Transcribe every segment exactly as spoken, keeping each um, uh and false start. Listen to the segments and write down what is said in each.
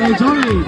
Heyecanlıyız.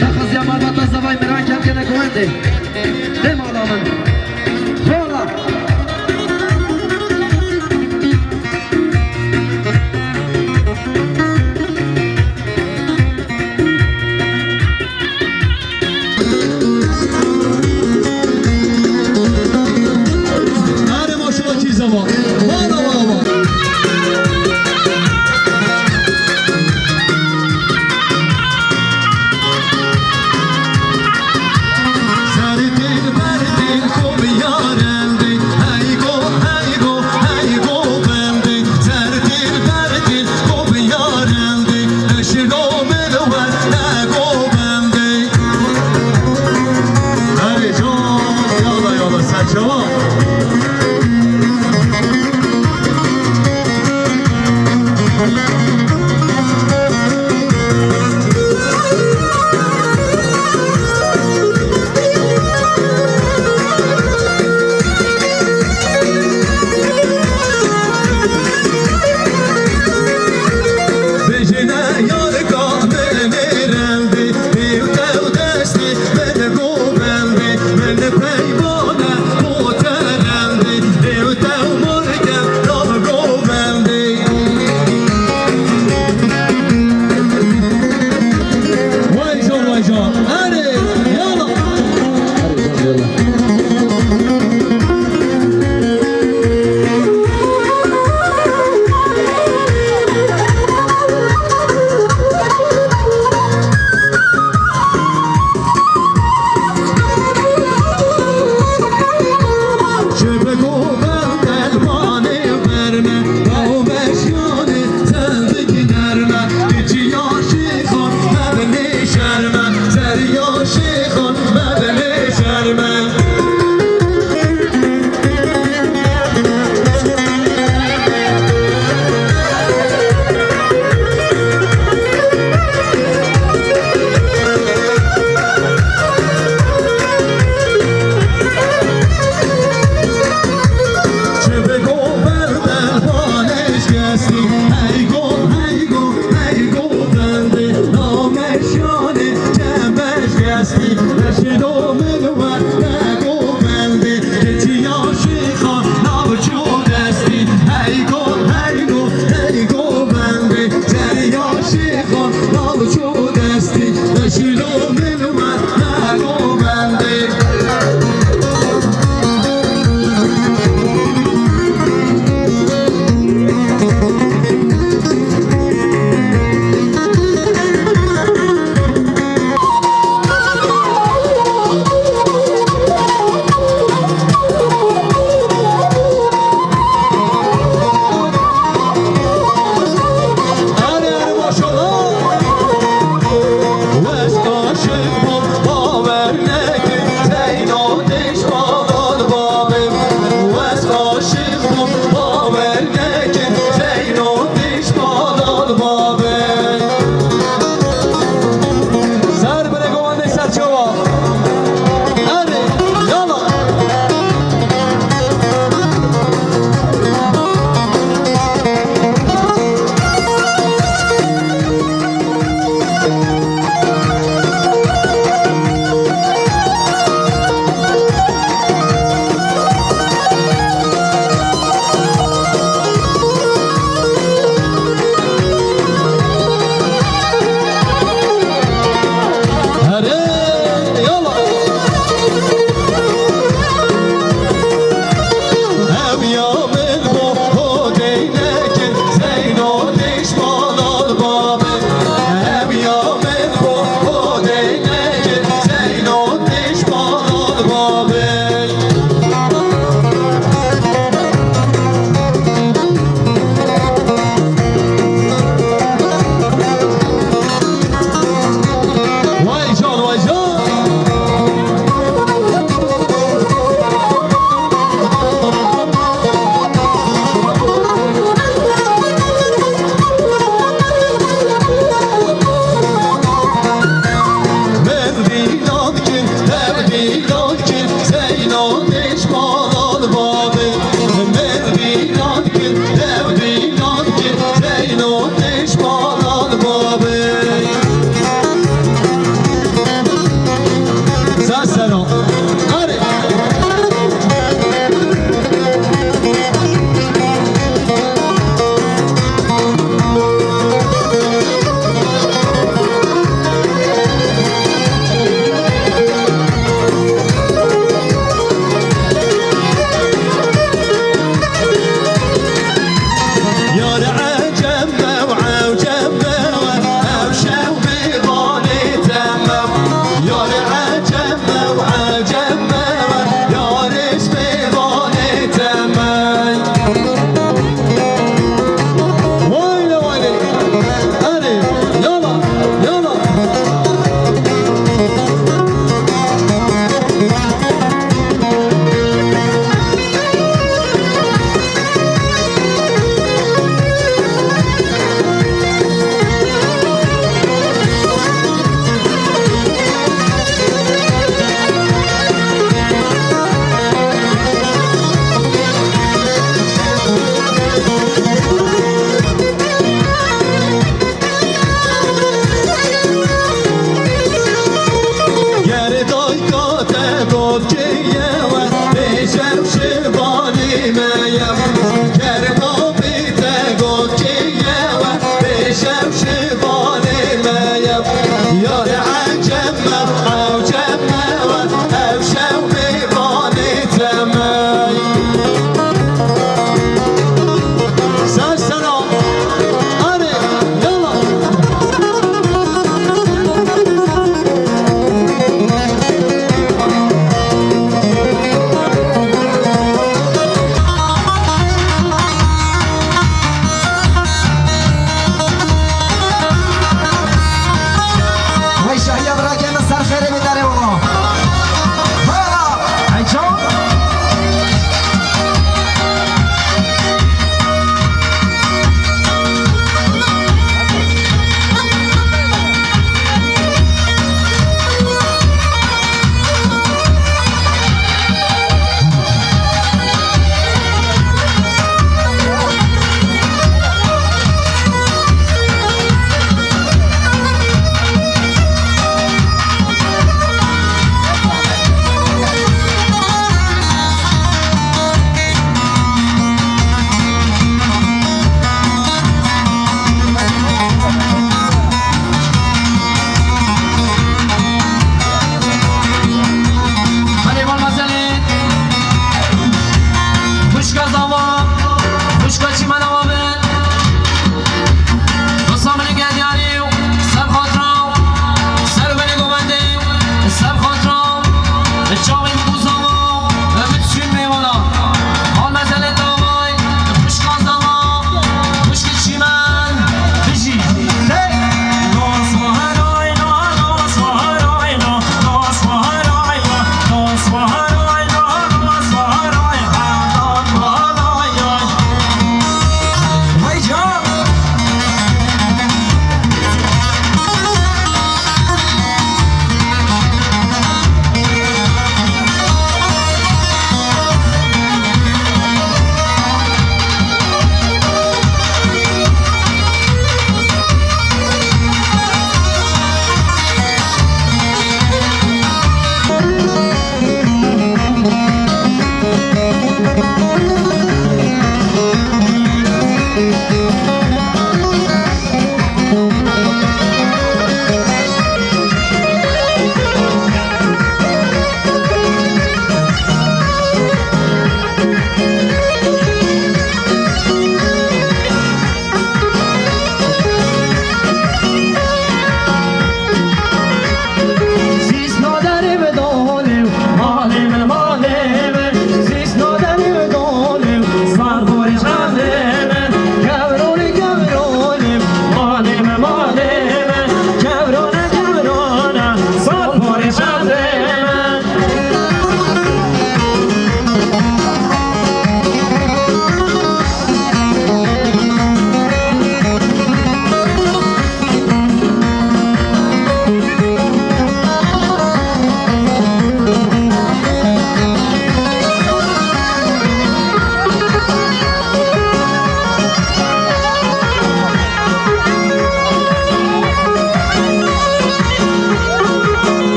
Daxwaziya malbata zavay miran kem kene gowendê. Dê mala min. Xora. Are maşallah çî zaman. Valla valla. Erê can, yala yala, serçevan.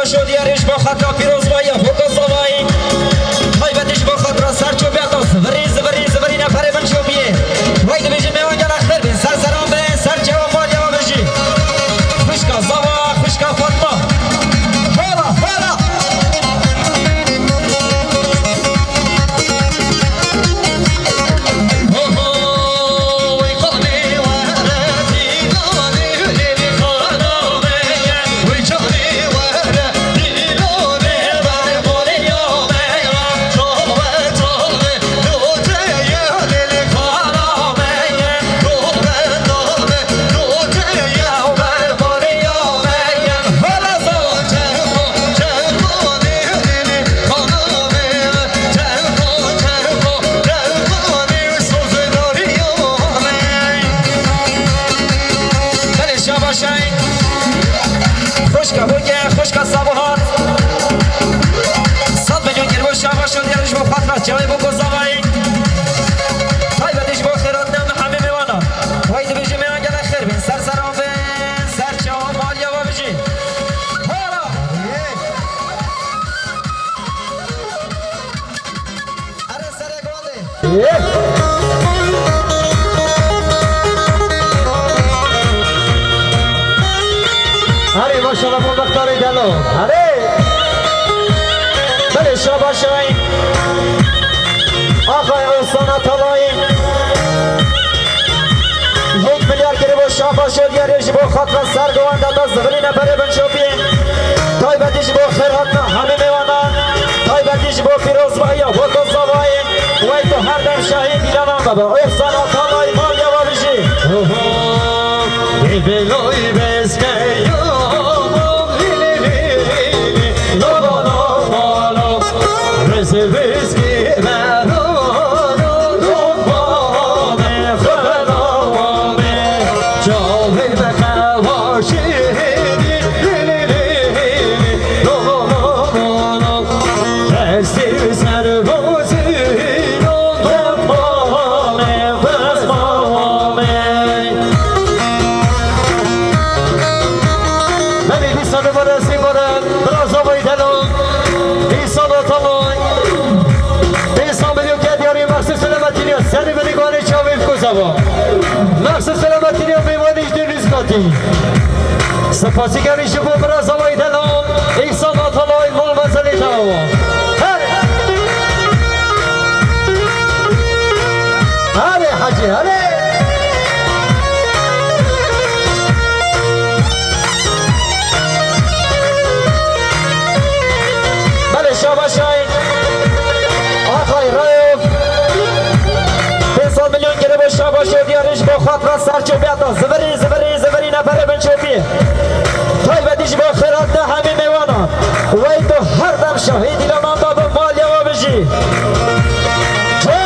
Şodiye rêj bo xatra pîrozbayiya Hoka Zavayî. Taybetî ji bo xatra Serço Betas. Zivirî, zivirî, zivirî neferê min çopiyê. Wey dibêjin mêwan gela xêr bin. Ser seran bin. Ser çewa maliya we bijî. Xwişka Zava, xwişka Fatma. Hola, hola. Belê şabaşay. Xwişka Hoke, xwişka Sabahat. Sed milyon kiribo şabaşo diyar ji bo xatra çawê bo Kozavayê. Taybetî ji bo xêrhatina me hemî mêwana. Wey dibêjin mêwan gela xêr bin. Ser seran bin. Ser çawa maliya we bijî. Hola. Erê serê gondê. Erê maşallah bo bextarê delo. Erê. Belê şabaşay. Axay Osman Atalayî. Yek milyar kiribo şabaşo diyarê ji bo xatra ser gowan data zivirî neferê bin çopiyê. Taybetî ji bo xêrhatina hemî mêwanan. Taybetî ji bo pîrozbahiya Hoto Zavayê. Wey tu her dem şahî dîlanan bibe. Ihsan Atalay maliya we bijî. Oho, ê beloy beskey, oho, lî, lî, lî, lî, lî, lo, lo, lo, lo, lo. Rizê bizgî me, lo, lo, lo, lo, lo, me, xwe, lo, lo, me. Çavê me xewaşî, lî, lî, lî, lî, lî, lo, lo, lo, lo, lo. Destê serbazî, lo, lo, lo, lo, lo, lo. Belê, dîsa li vir, ez ê vir, biraz havayı delal. Dîsa li Atalay. Dîsa milyon ke diyarê Mexsûr Selametîniya. Serê binê guhanê çavê biko zava. Mexsûr Selametîniya mêvanî ji dê nîz katî. Spasî gerî ji bo biraz havayı delal. Dîsa li Atalay, mal mezelê te awa. Her. Hadi hacı, hadi. Belê şabaşay. Axay Rayo. Pênc sed milyon kiribo şabaşo diyarê ji bo xatra Serço Biyata. Zivirî, zivirî, zivirî neferê bin çopî. Taybetî ji bo xêrhatina hemî mêwana. Wey tu her dem şahî dîlanan da bi maliya we bijî. Ça.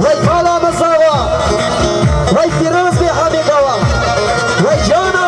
Wey pala min zava. Wey pîroz bê hemî gawa. Wey cano.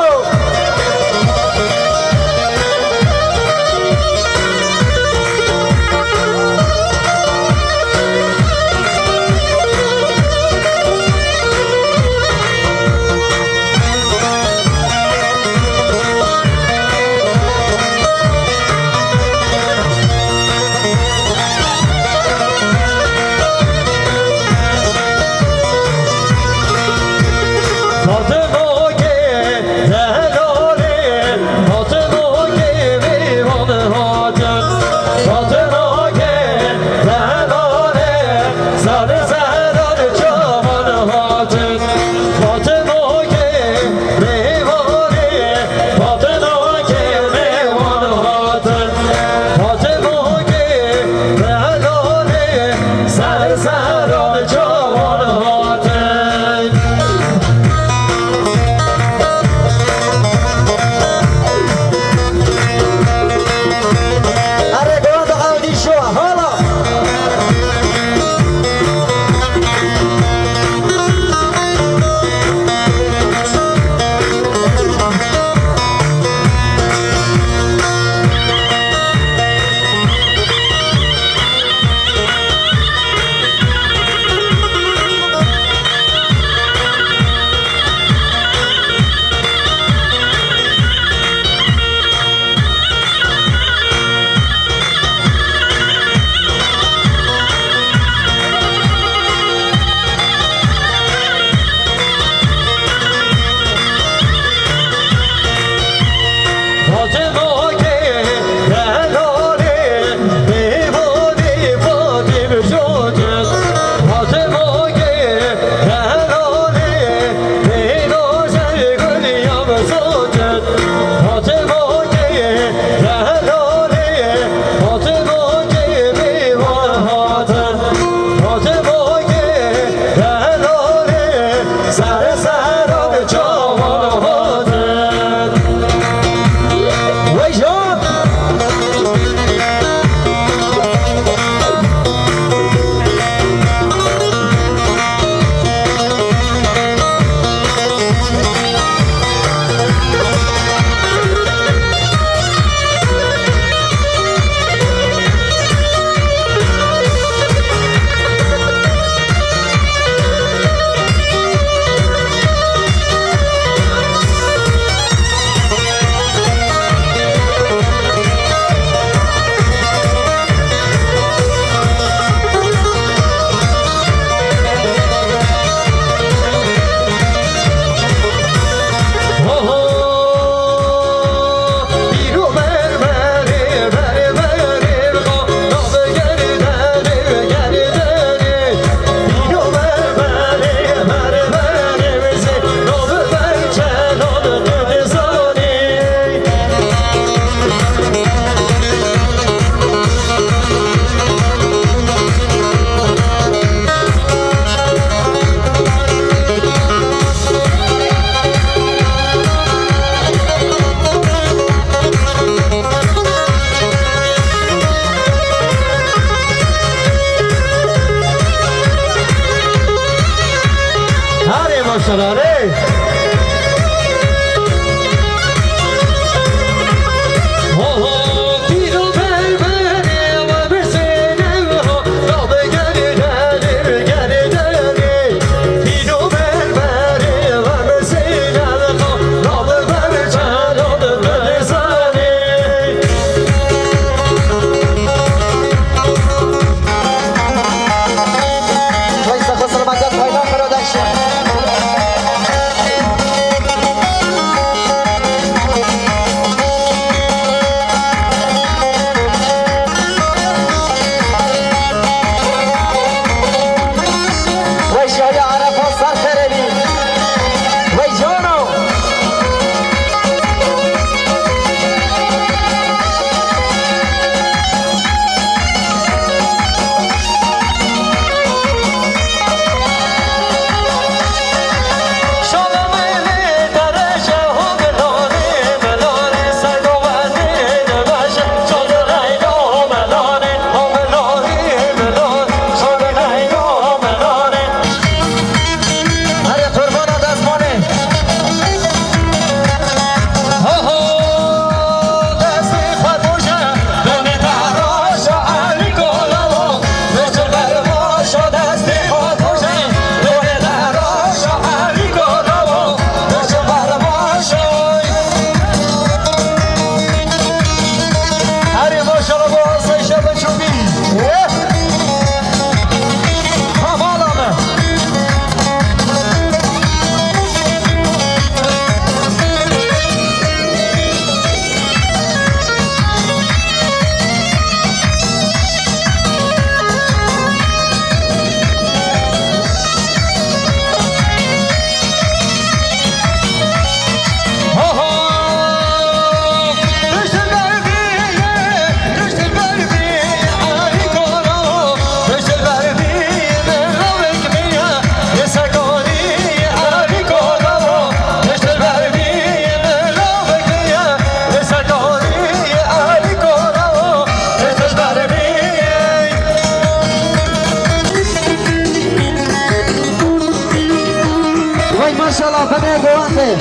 Vay maşallah, Fedaya Govante.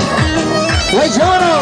Vay cano.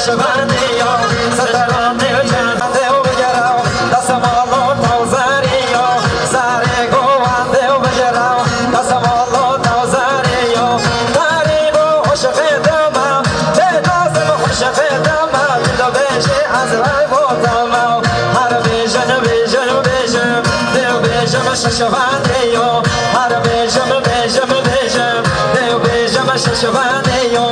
Şivanê yo, seteran nêvcan dê û bigera, destê mala tewzerî yo, serê gowan dê û bigera, destê mala tewzerî yo. Qerîbo xweşiqê dema, bê dazim xweşiqê dema, tu dibêjî ez raybo dema. Her bêjin, bêjin, bêjin, dê û bêjim şişivanê yo. Her bêjim, bêjim, bêjim, dê û bêjim şişivanê yo.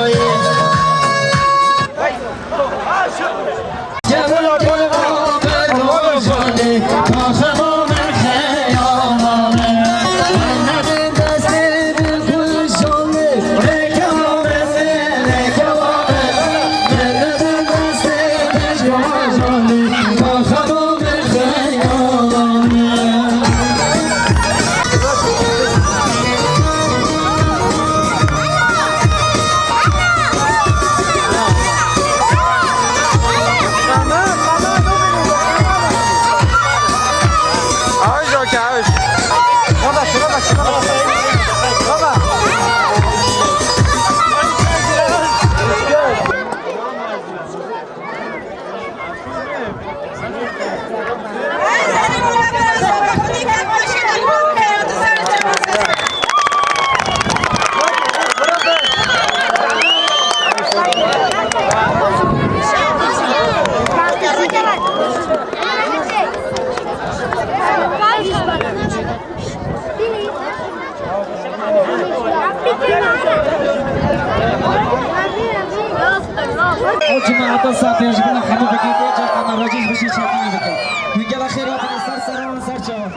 Ew cemaeta Safê ji bin hemû bigî bê, carna me racî ji bijî çêkirî bike. Hûn gela xêr hatin, ser seran, ser çavan.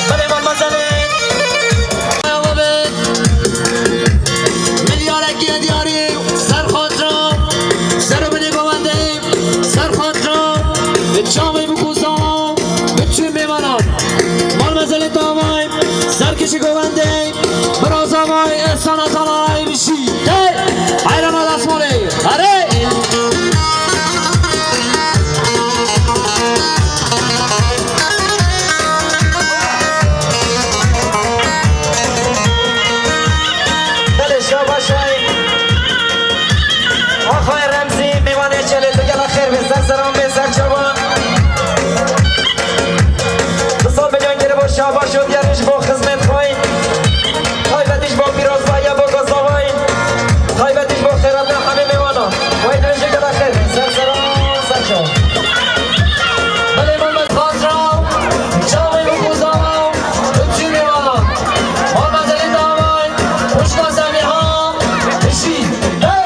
Belê, mademoiselle. Milyarek diyarî ser xatira, ser û binê govendê, ser xatira, bi çavê bi kûzama, bi çû mêvanan. Malmezelê tavay, serkişî govendê, bi razavay, ehsana zanay bijî. Hey! Heyrana destmalê. Erê! Belê, şabaş ay. Axayê Remzî, mêvanê Çelê, tu gela xêr bê, ser seran bê, ser çavan. Du sed milyon kiribo şabaş û diyarî ji bo xizmet xwe. Taybetî ji bo pîrozbahiya bo Gozavayî. Taybetî ji bo xêrhatina hemî mêvanan. Wey dibêje gela xêr, ser seran, ser çav. Belê, Mehmet Xazra, çavê bi kûzama, bi çû mêvanan. Mehmet Elî Daway, Xuşka Semîha, Hişî. Hey!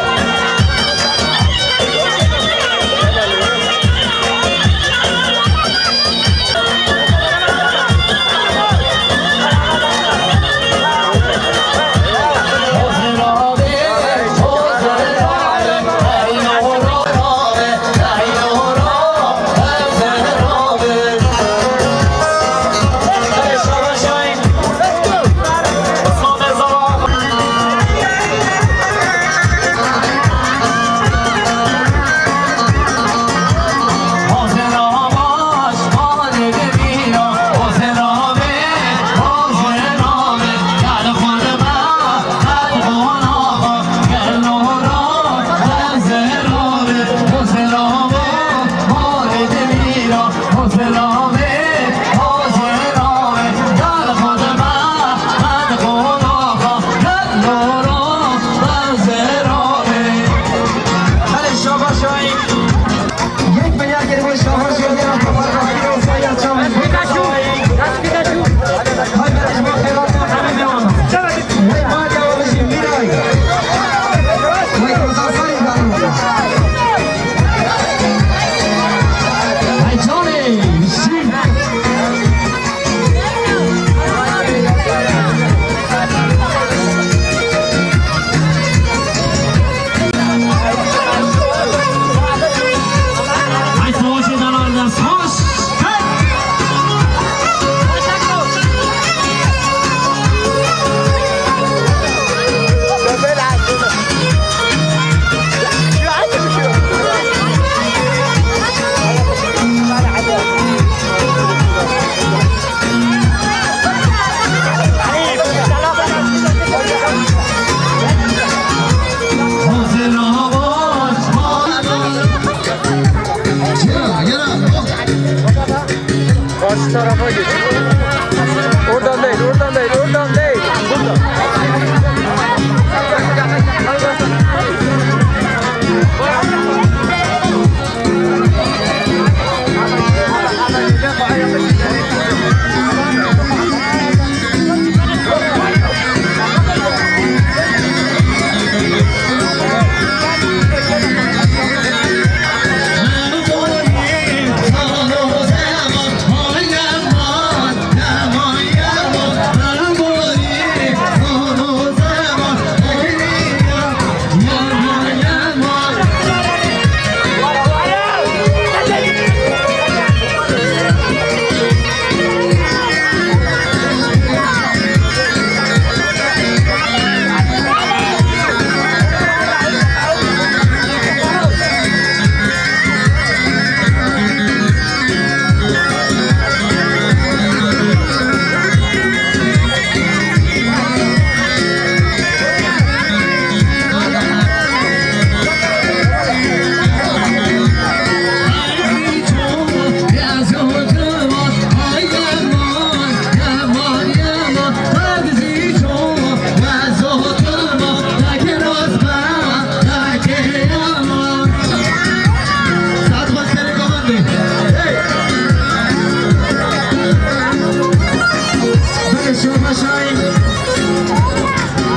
Şabaşay.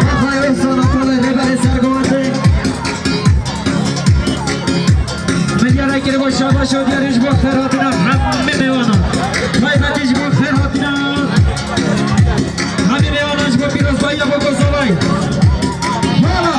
Rafael Sanatale rêberê sergovendê. Milyara kirêt şabaş û diyarî ji bo xêrhatina hemî mêvanan. Taybetî ji bo xêrhatina hemî mêvanan ji bo pîrozbahiya bo Kosovayê. Mala.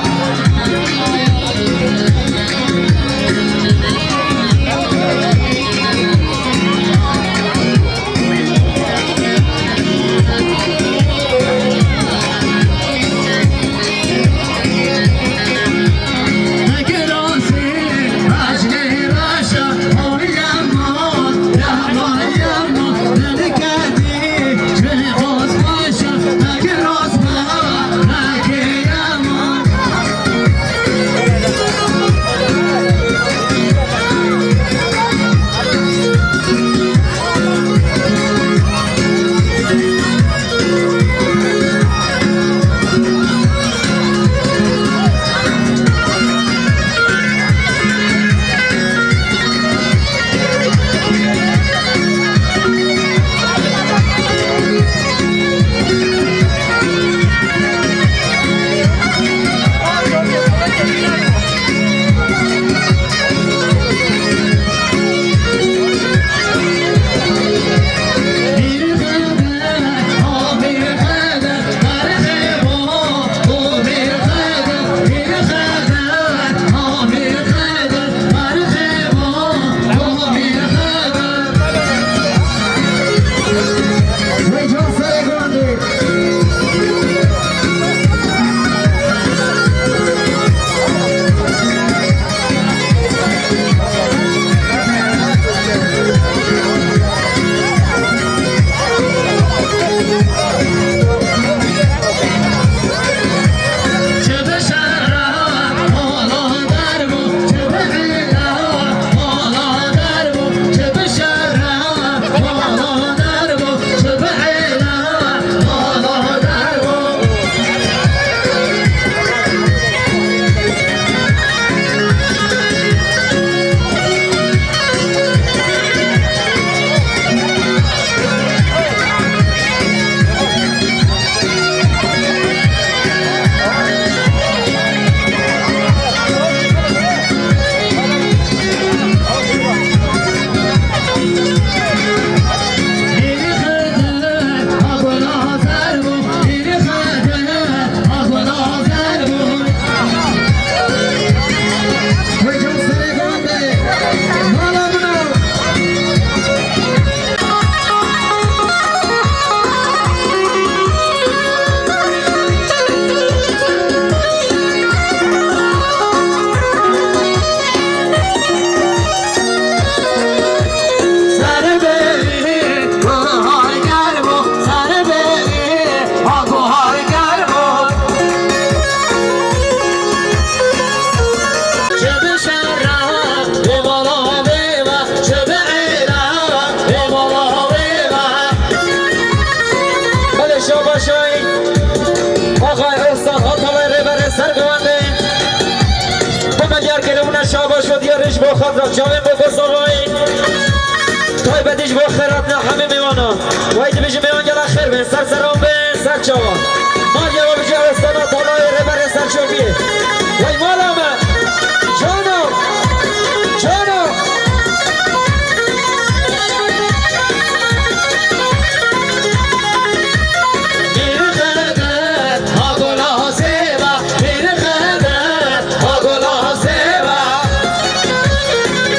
Belê şabaşay. Axay Ostan Atalay rêberê sergovendê. Bime diyar kiribûna şabaş û diyarî ji bo xatra çavên bo Kosovayê. Taybetî ji bo xêrhatina hemî mêvanan. Wey dibêjim mêvan gela xêr bên, ser seran bên, ser çavan. Maliye we bijî Ostan Atalayê rêberê serçaviyê. Wey mala me. Cano. Cano.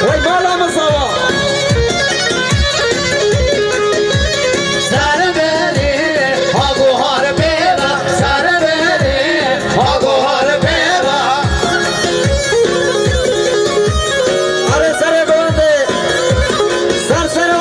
Wey mala min zawa. Are serê bilindê. Ser sera.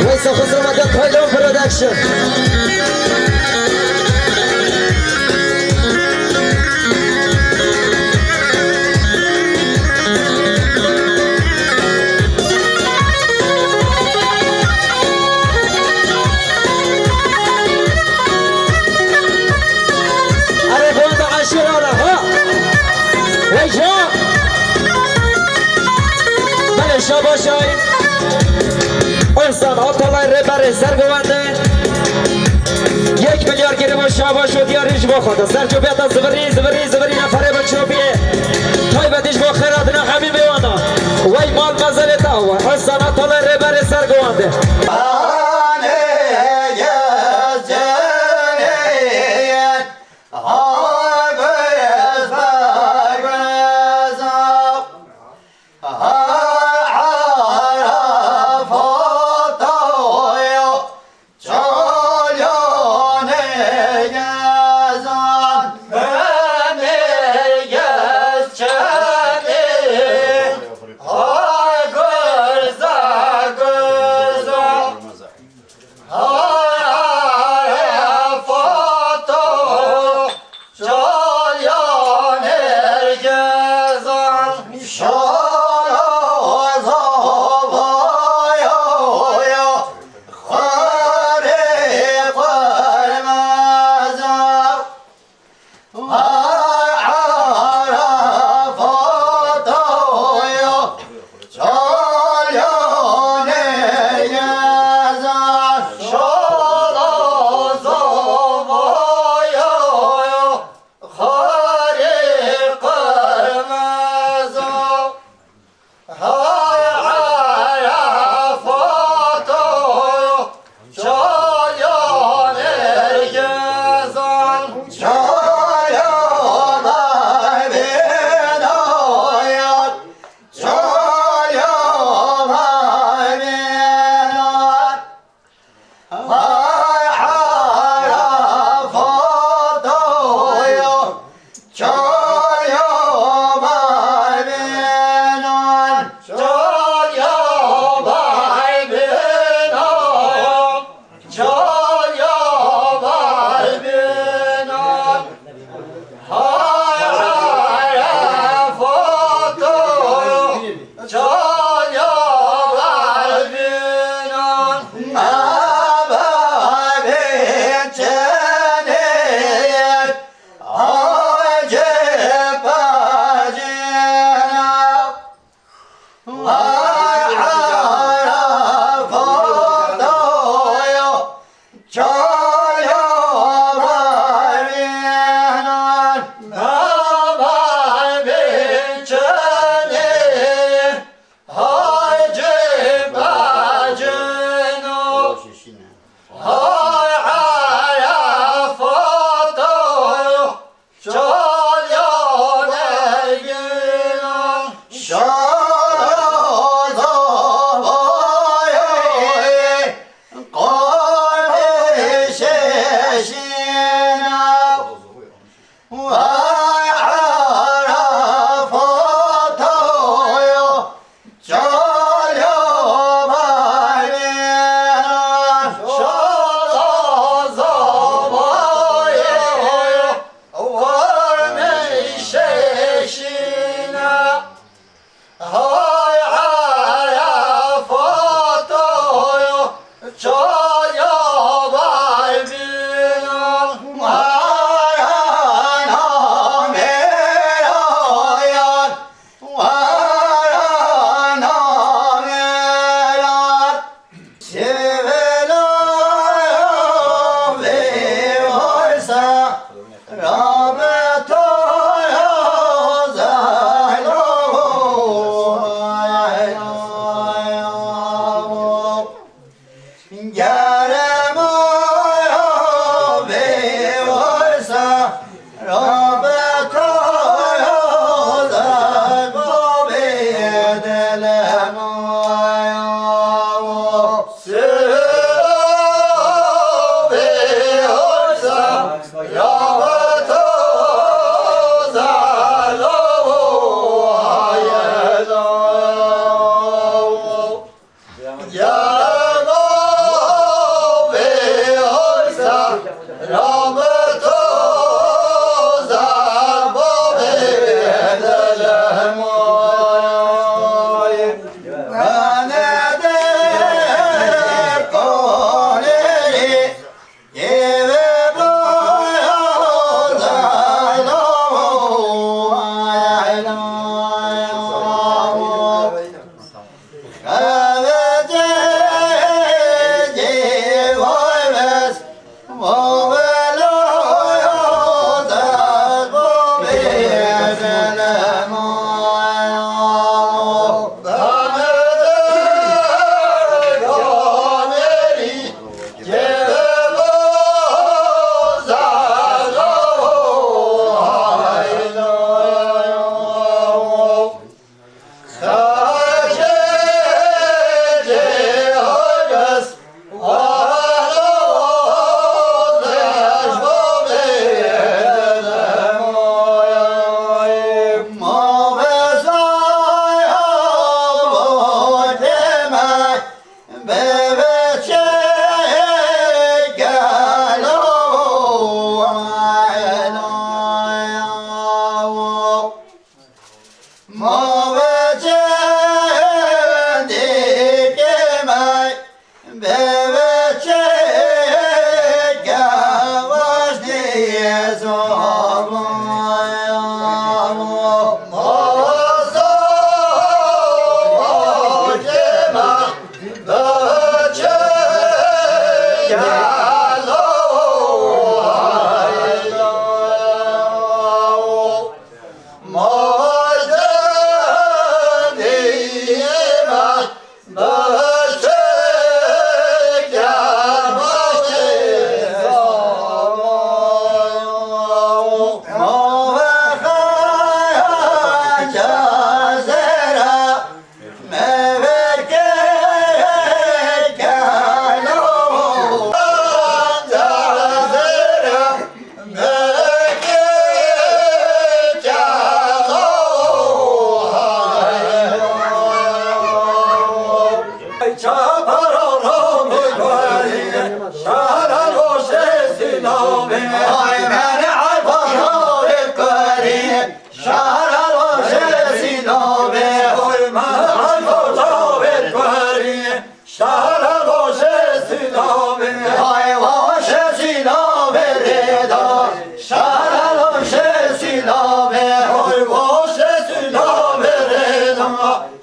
Weysa Xizir Medet Paylan Production. Başay. Ozan Atalay rêberê sergovende. Yek milyar geriba şabaş û diyarî ji bo xwe de. Serçopiyata zivirî, zivirî, zivirî neferê bi çopiyê. Taybetî ji bo xêr hatina hemî mêwana. Wey mal mezelê te awe. Ozan Atalay rêberê sergovende.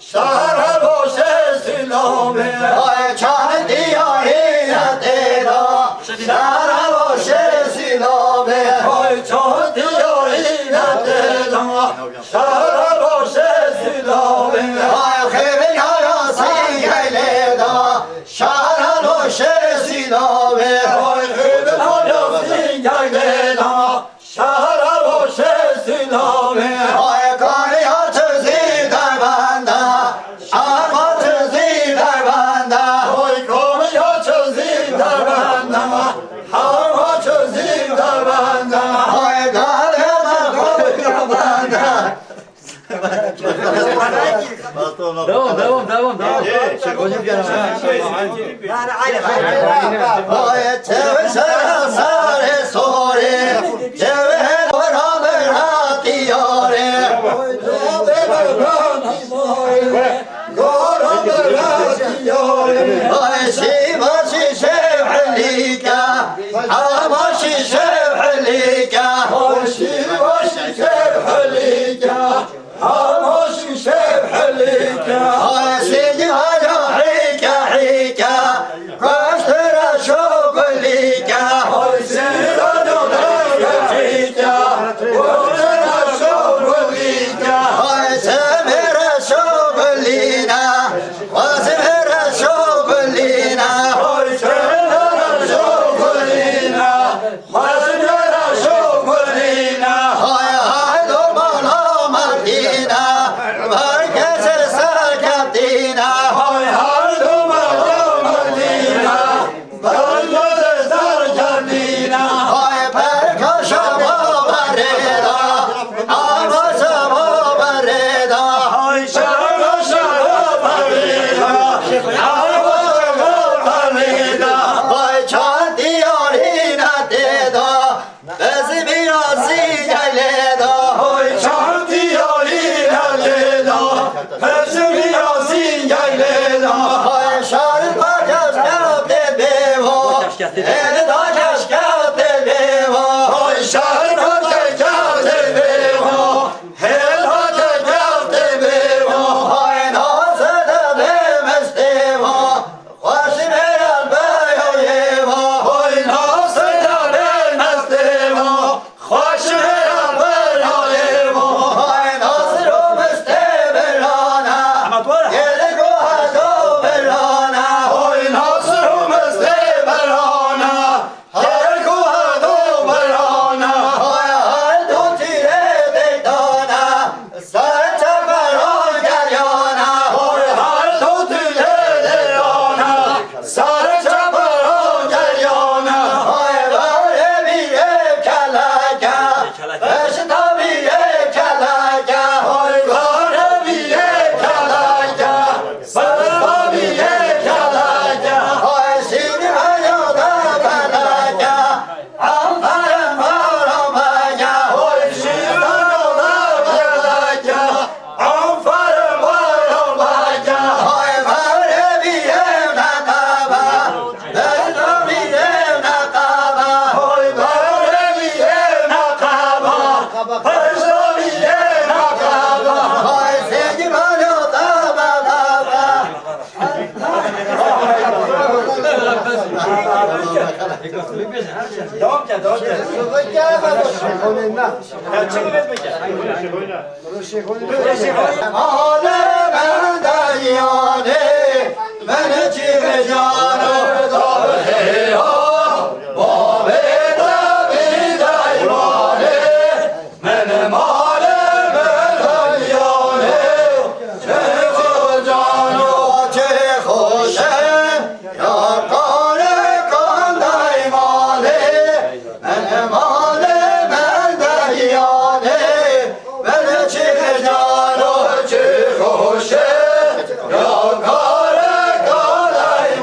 Şehre boşe silame. Ay çan diyarî ne têda. Şehre boşe silame. Ay çan diyarî ne têda. Şehre boşe silame. Ay xêvin hayasî gelêda. Şehre boşe silame. Ay xêvin hayasî gelêda. Şehre boşe silame. Ay kariya çizî derbende. Şehre çizî derbende. Ay kariya çizî derbende. Hema çizî derbende. Ay kariya çizî derbende. Devam, devam, devam, devam. Ay çevşe sarê sorê, çevşe bera bera diyarê. Ay şîva şîşe helîka, ama şîşe helîka. Ay şîva şîşe helîka. Hema şîşe helîka. Ay sîdî haya hîka hîka. Koştura şogulîka. Ay sîdî haya hîka. Koştura şogulîka. Ay semera şogulîna. Ay semera şogulîna. Ay semera şogulîna. Xwezmera şogulîna. Hay hay do mala Merdîna. Her kesê serketîna. Hay hay do mala Merdîna. Her kesê serketîna. Hay perka şaba berêda. Ama şaba berêda. Hay şaba şaba berêda. Ama şaba berêda. Hay çan diyarî ne têda. Bezimî ya sîngelê da. Hoy çartî yarî lelê da. Bezimî ya sîngelê da. Hoy şarî da keşketê bêvo. Êlî da keşketê bêvo. Hoy şarî da keşketê bêvo. Hêl da keşketê bêvo. Hoy nasê de bê mestê vo. Xweş mêran beyoyê ma. Hoy nasir da bê mestê ma. Xweş mêran beyoyê ma. Hoy nasir û mistê berana. Yê li ku her do berana. Hoy nasir û mistê berana. Her ku her do berana. Hoy her du tîrê têk dana. Serçe bera geryana. Hoy her du tîrê têk dana. Serçe bera geryana. Hoy berê bîrê keleke. Pişta bîrê keleke. Hoy berê bîrê keleke. Pişta bîrê keleke. Hoy şîrî heyata feleke. Aferin baran beke. Hoy şîrana da beke. Aferin baran beke. Hoy baran biyem nakaba. Pişta biyem nakaba. Hoy baran biyem nakaba. Pişta biyem nakaba. Hoy seydi bana taba taba. Devam ke, devam ke. Ya, çıkın etme ke. Alem dayane, beni çiğ canı da heya, babê de bir daymane. Min malê min heyane, çi xocano, çi xoşe, ya kare kan daymanê. Min malê min heyane, min çi xocano, çi xoşe, ya kare kan daymanê.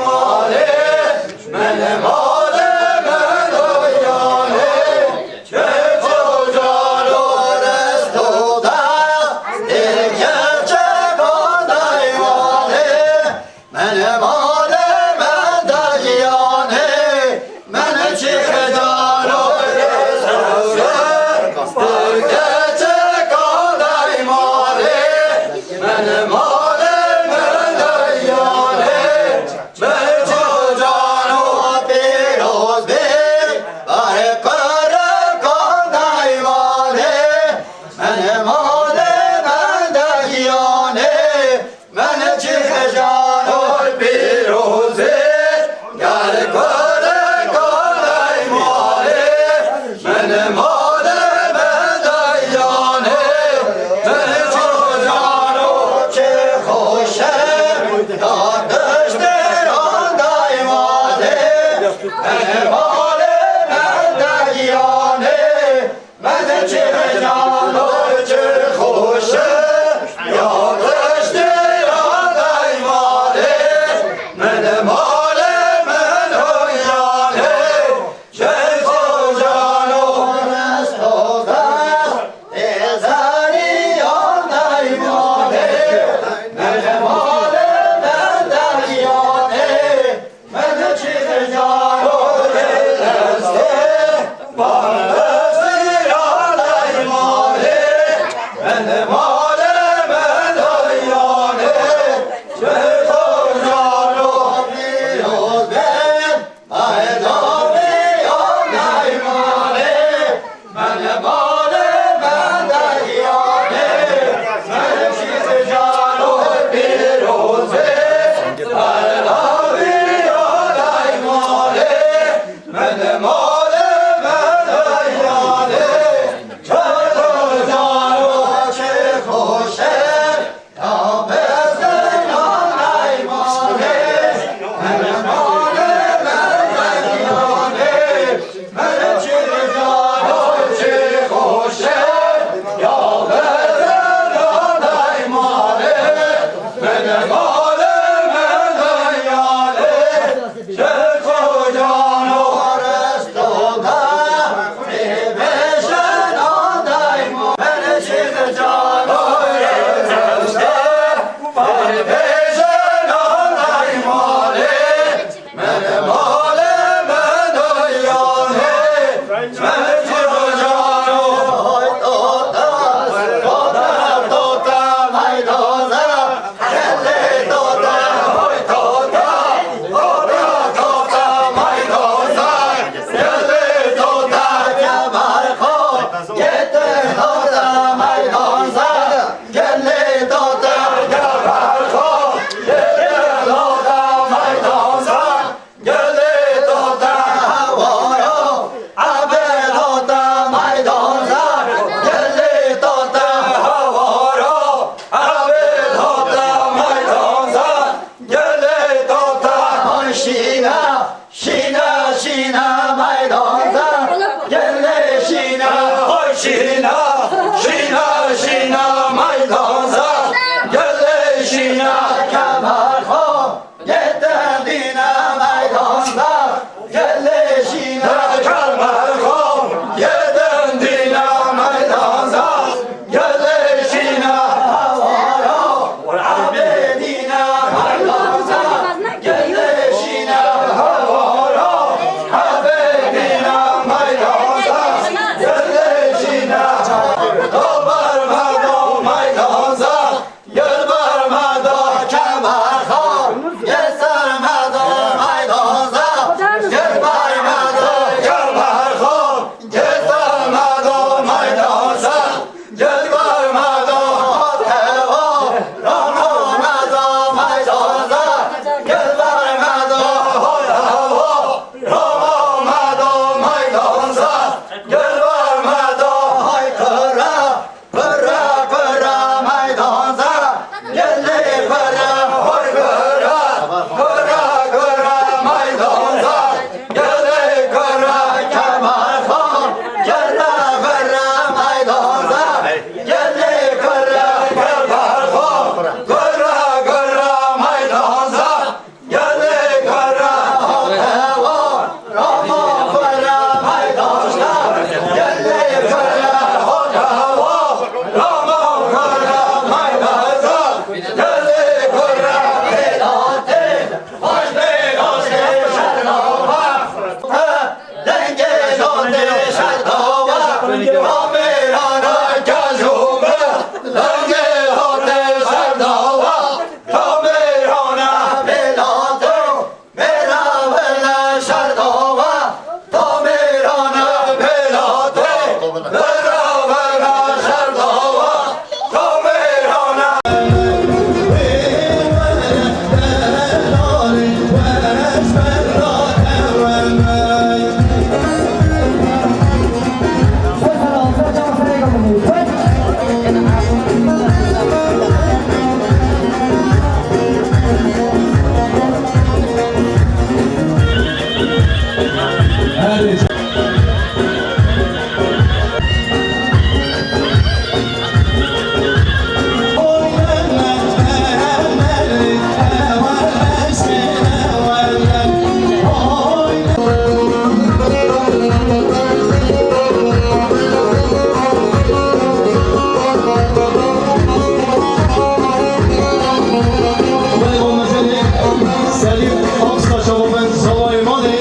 Şîna, şîna, şîna meydanza, gelê şîna. Oy şîna, şîna, şîna meydanza, gelê şîna. Kemerxan, yê dendîne meydanza, gelê şîna. Kemerxan, yê dendîne meydanza, gelê şîna. Hewara, Ebedîne meydanza, gelê şîna. Hewara, Ebedîne meydanza, gelê şîna. Dober medo meydanza, gel ber medo Kemerxan, gel ser medo meydanza, gel ber medo Kemerxan, gel ser medo meydanza. Gel ber medo Tewa, rano medo meydanza. Gel ber medo Tewa, rano medo meydanza. Gel ber medo hay kura, kura, kura meydanza. Gelê kura, hoy kura, kura, kura meydanza. Gelê kura Kemerxan, kura, kura meydanza. Gelê kura Kemerxan, kura, kura meydanza. Gelê kura Tewa, rano kura meydanza. Gelê kura Tewa, rano kura meydanza. Gelê kura Bêlatê, baş Bêlatê şerdawa. Lengê lotê şerdawa, kamêrana kajûme. Lengê lotê şerdawa, kamêrana Bêlato. Mêra wela şerdawa, kamêrana Bêlato. Mêra wela şerdawa, kamêrana. Selîm Aksaç, Salayê Malê.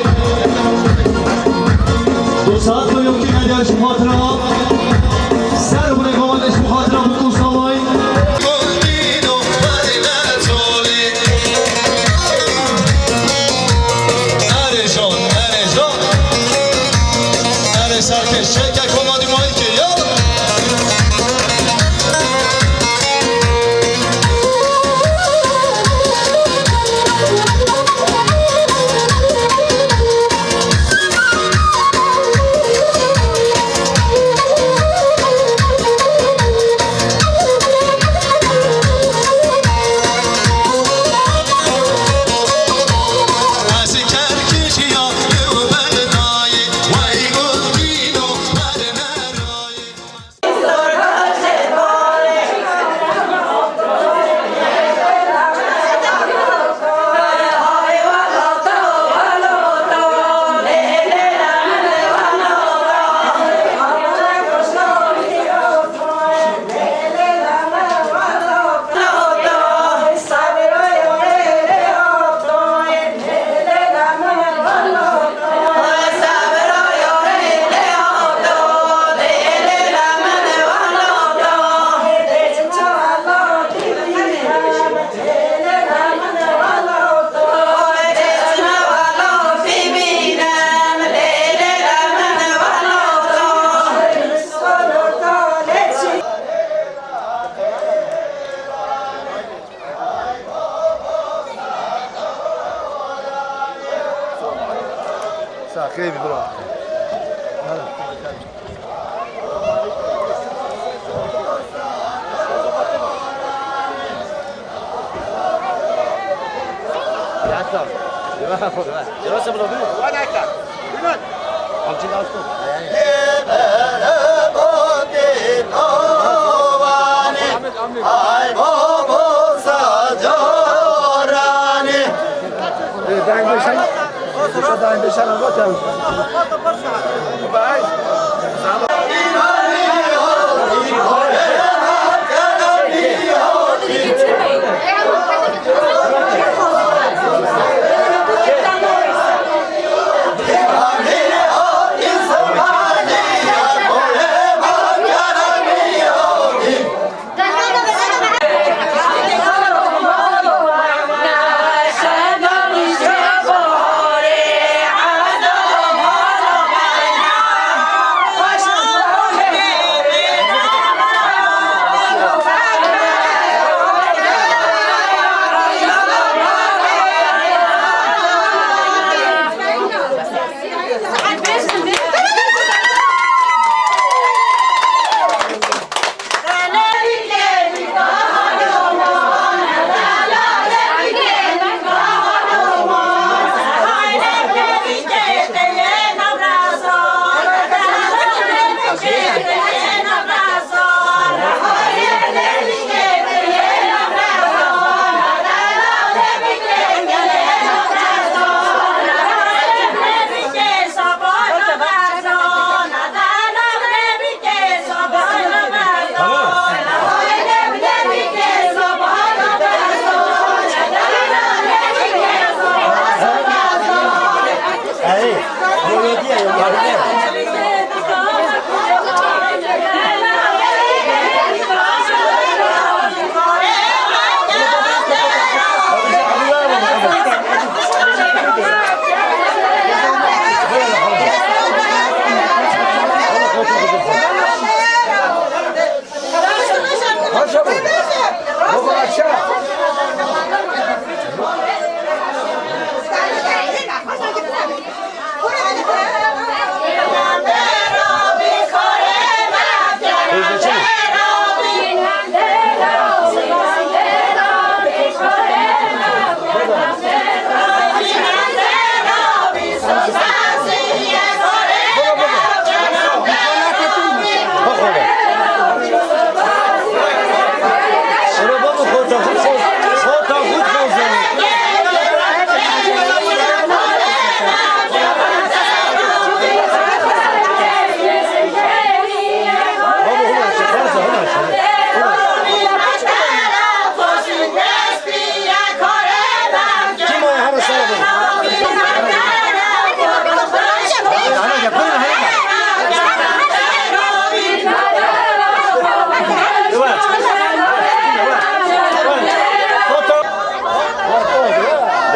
Du saet ve yok ki medya ji xatira. Ser hûnê bawanê ji xatira mutlu salay. Erê jon, erê jon. Erê serkê şeke koma di mayke ya. Saxê bî bira. Yatam.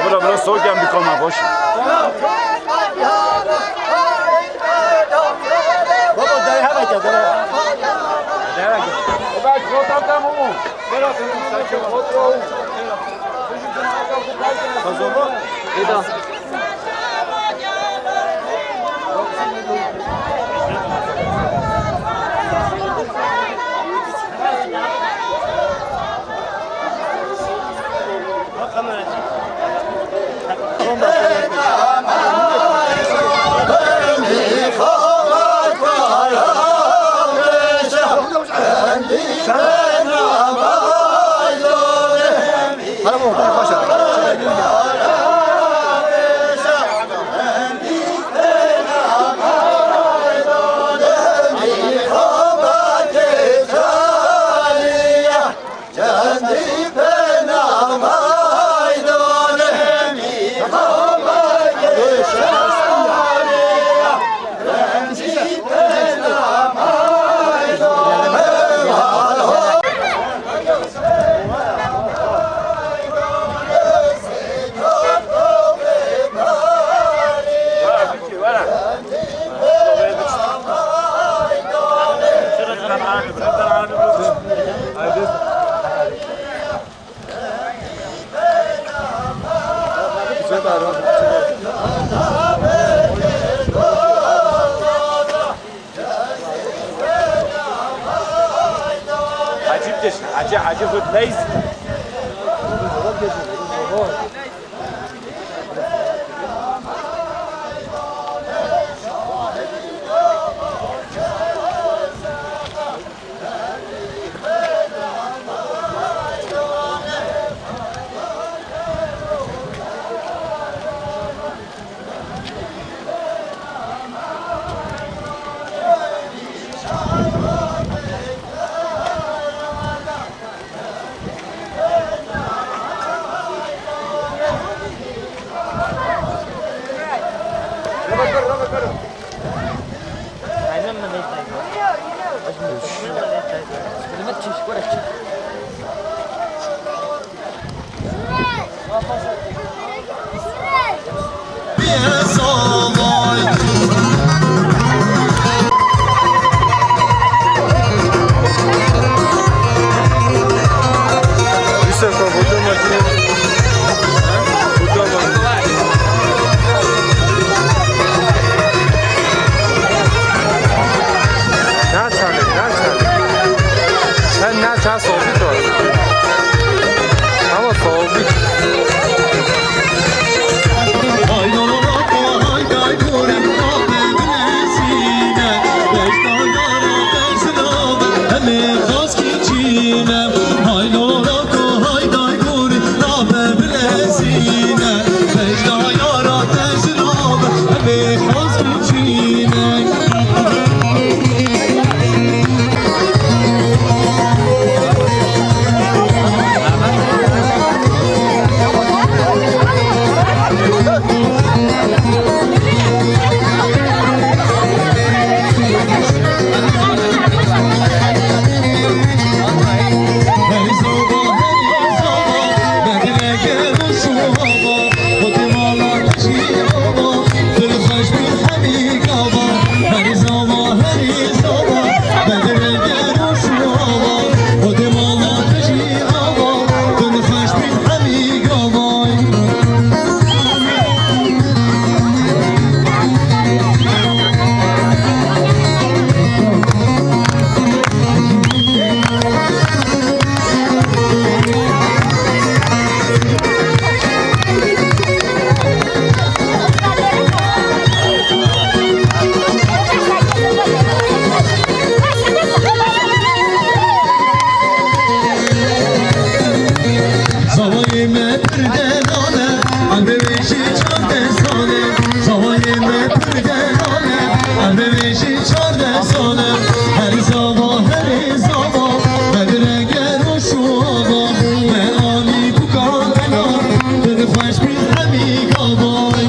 Bila, bila soğuk yan bir konu boş. Baba, dayı hemen gel, dayı. Dayı hemen gel. Baba, fotoğraf tamam mı? Beraber sen çok fotoğraf. Kazanma. Eda. Hacı, Hacı, Hacı Hıdleyz. Yusuf, burada mı? Burada mı? Ne çalıyor, ne çalıyor? Sen ne çal, sabit ol. Ama sabit. Zavayê me pir delal e, emrê wê jî çardeh sal e. Zavayê me pir delal e, emrê wê jî çardeh sal e. Her zava, herê zava, me dire ger û şova, me anî bûka tena, din xweş bî hemî gavay.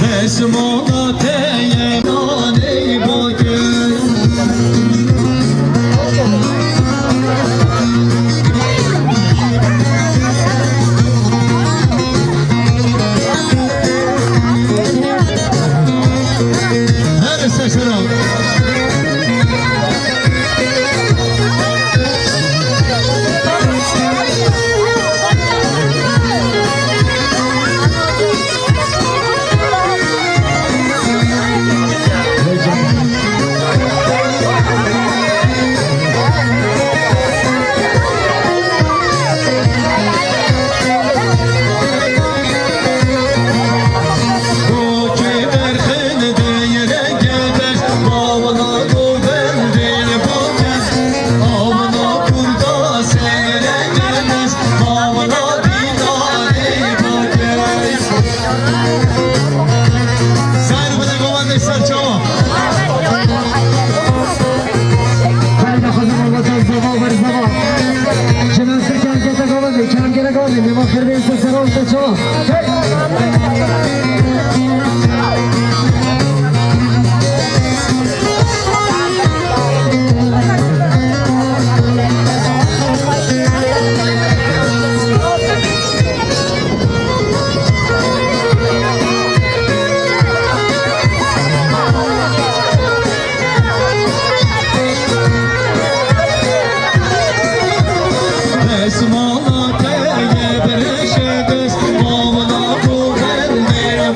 Destmala te ye nanê bakir. Her sesine. Ser bide govendê ser çawa. Bide xwezim Allah çar zava û ber zava. Jinan sir çankete govendê, çankete govendê, mêvan xêr bê ser seran ser çawa. Destmala te ye birêşe dest, mavna ku bendê.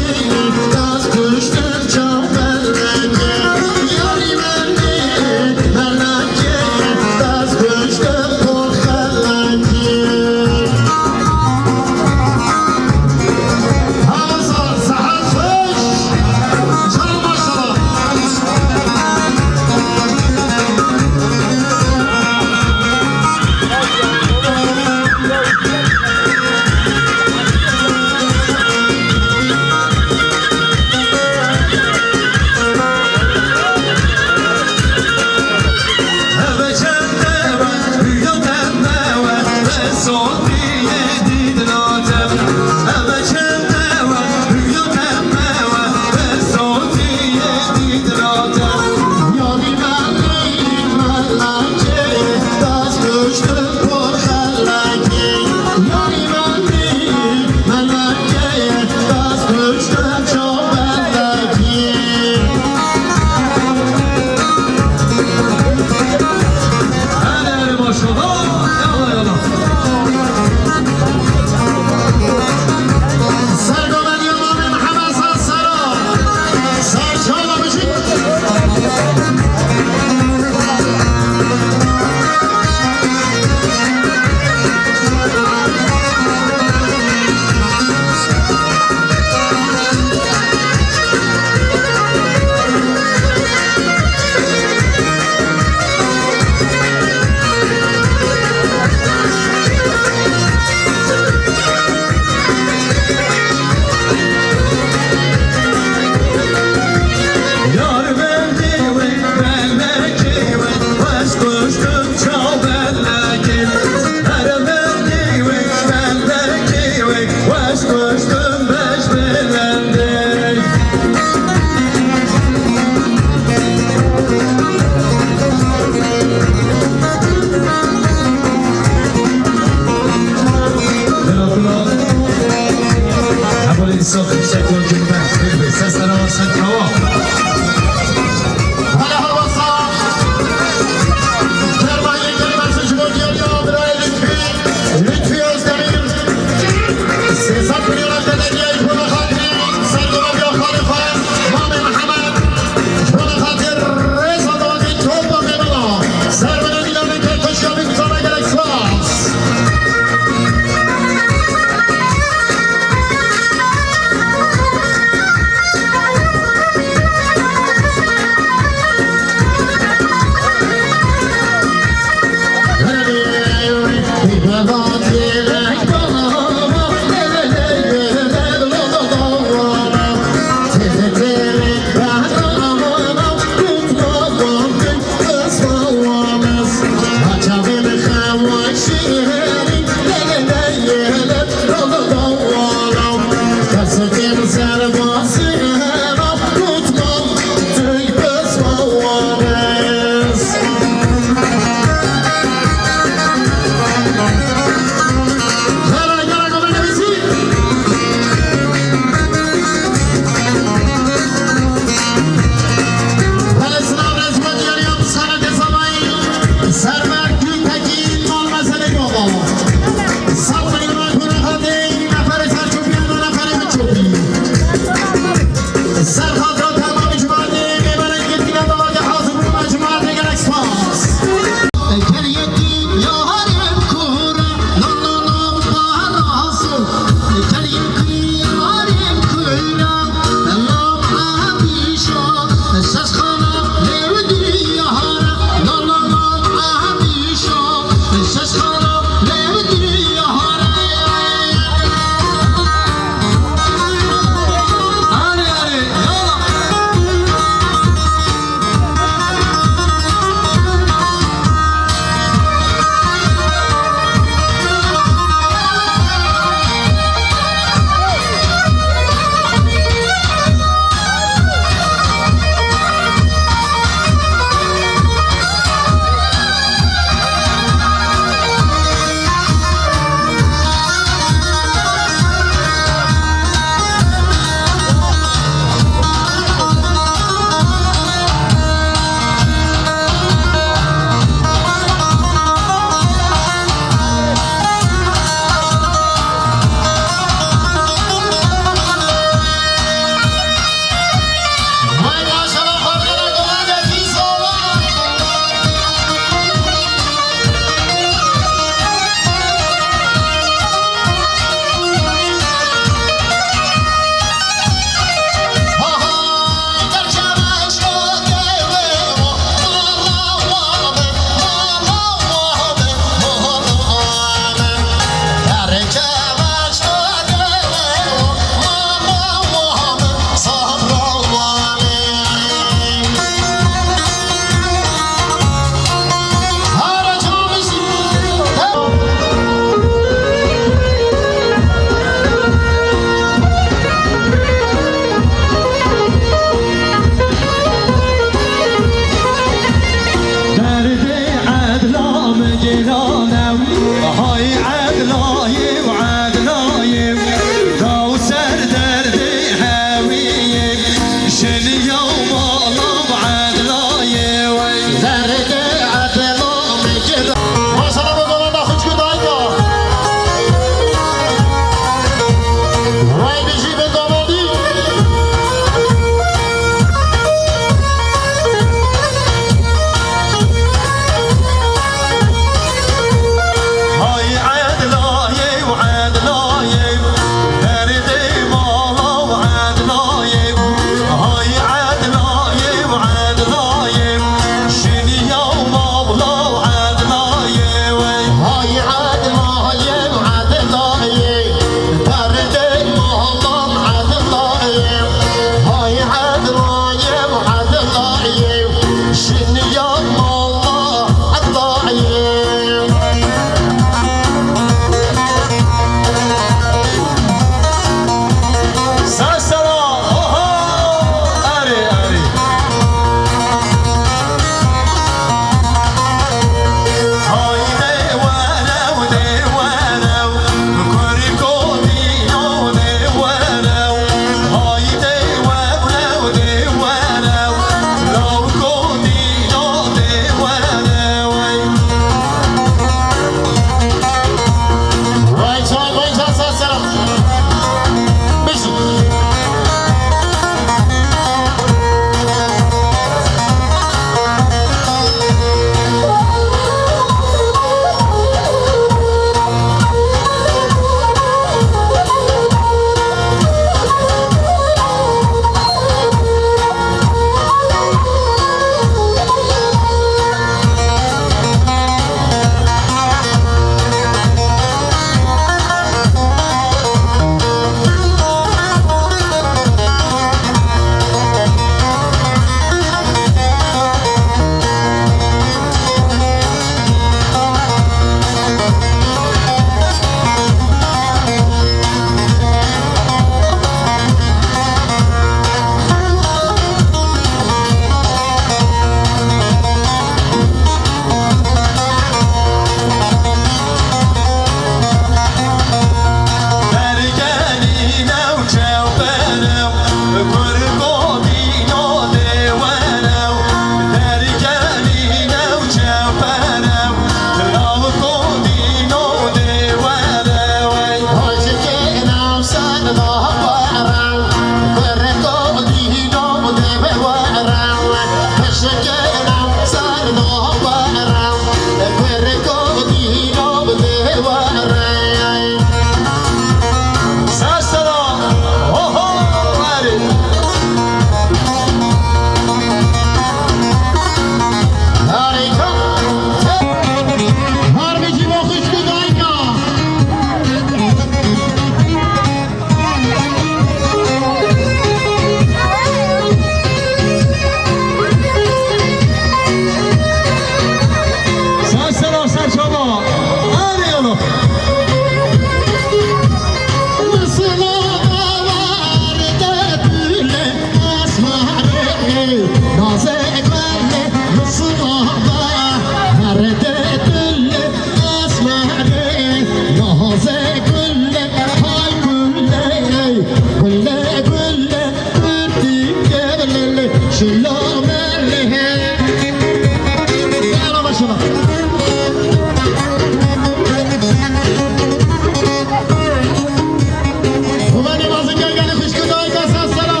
Xudanê mezin gel gelê xwişk û dayika ser sera.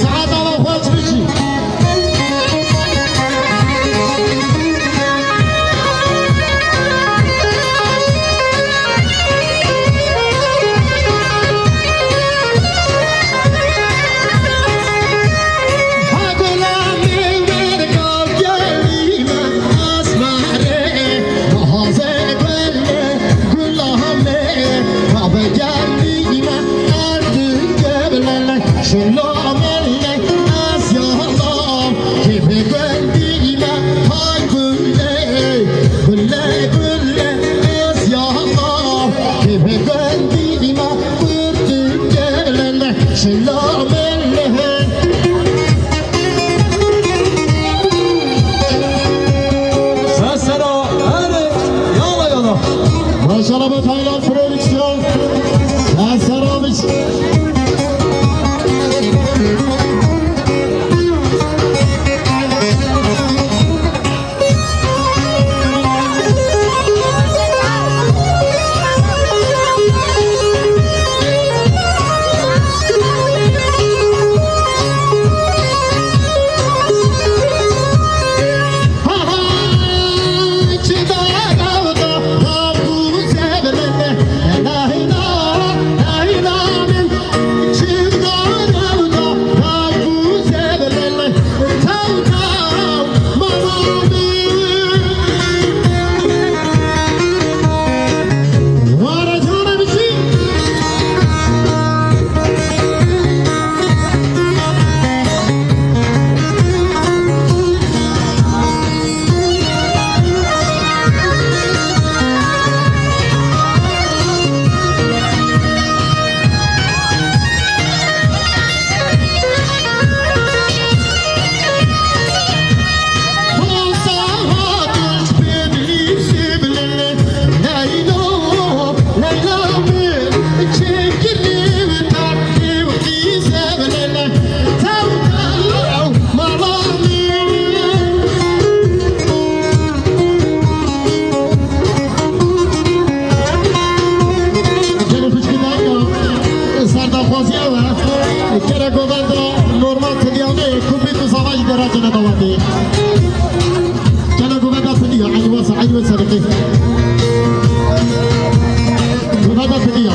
Saeta we xweş bikî. Mesela, hadi, yala yala. Maşallah, bu Tayland prodüksiyon. Ersen abi. Gelê xwişkî dayika, serdaxwaziya we, kere govenda normal tidiya me, ku bît û sava jî derece nedawetê. Kere govenda tidiya, eynî wesa, eynî wesa dike. Govenda tidiya.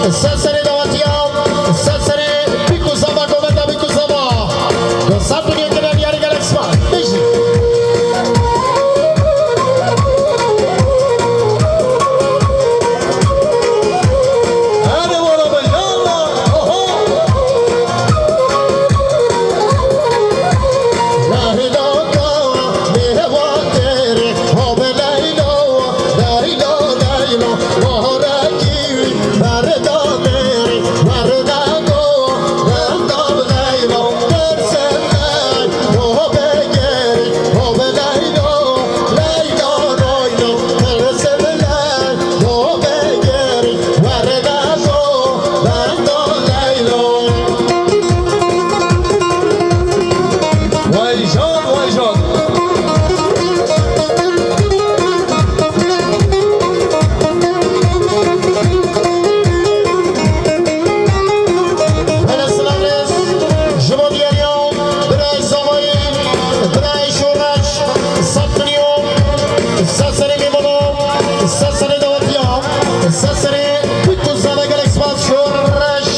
Ser serê dawetiya, ser serê bîk û zava, govenda bîk û zava. Ku sed milyon kine diyarî gelek spas. Bijî. Hadi oğlum, yallah. Oho. Vay can, vay can. Hele silavêz ji bo diyariya birayê Zavayê, birayê Şoreş, sed milyon, sed serê mêvano, sed serê dawetiya, sed serê bîk û zava, gelek spas Şoreş.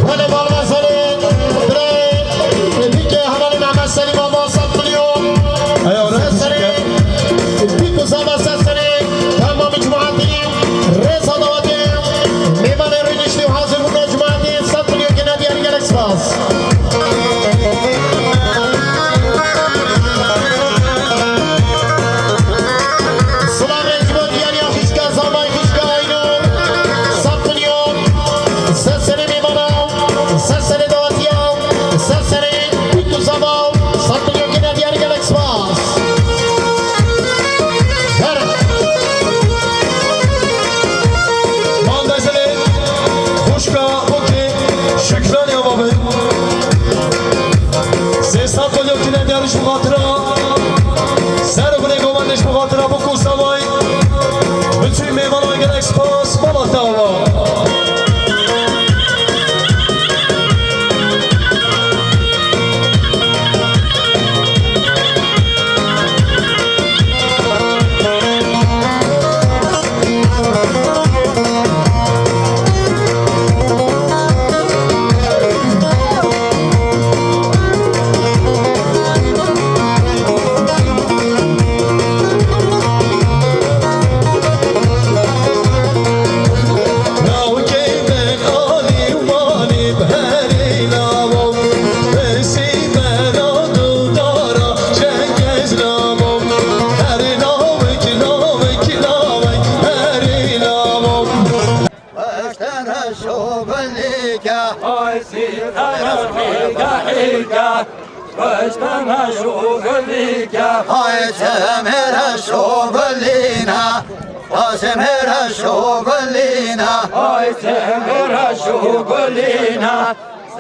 Belê, balvê serê, birê, bike hevalê Mehmet Selîm Aba, sed milyon. Eya, ora Ser serê, bîk û zava, ser serê, tamamî cemaetî, rêza dawetê, mêvanê rûniştî û hazir bûna cemaetî, sed milyon kine diyarî, gelek spas. Silavê ji bo diyariya xîşka Zavayê, xîşka Ayno, sed milyon, ser serê mêvana, ser serê dawetiya, ser serê bîk û zava, sed milyon kine diyarî, gelek spas. Her. Mandezele, xwişka Bokê, Şükran ya babê. Sê sed milyon kine diyarî ji bo xatira. Ser û binê govendê ji bo xatira Bok û Zavayê. Bütün mêvanan gelek spas, mala te ava. Piştene şobilîke, ay sîxene hîke hîke. Piştene şobilîke, ay çemêre şobilîne, ay çemêre şobilîne, ay çemêre şobilîne,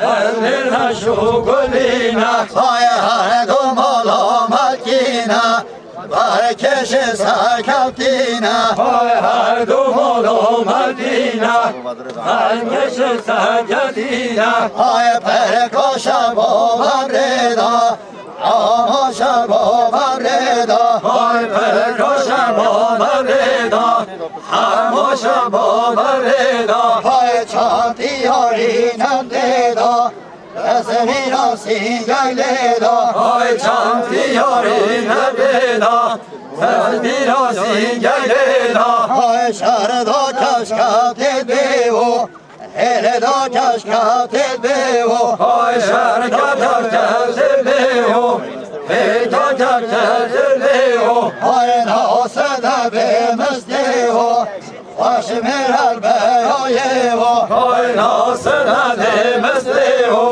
çemêre şobilîne, ay her du mala Medîne. Berkeşê serketîne. Hay her du mala Medîne. Berkeşê serketîne. Hay perka şeva berê de. Hema şeva berê de. Hay perka şeva berê de. Hema şeva berê de. Hay çatî yarîne tê de. Destê mîra sîngek lê da. Hay çantî yarî nebê da. Destê mîra sîngek lê da. Hay şer da keşke tê dêwo. Êlê da keşke têt bêwo. Hay şerke keşke têt bêwo. Hê da keşke têt bêwo. Hay nasene bê mistêwo. Xweş mêral be yayêwo. Hay nasene bê mistêwo.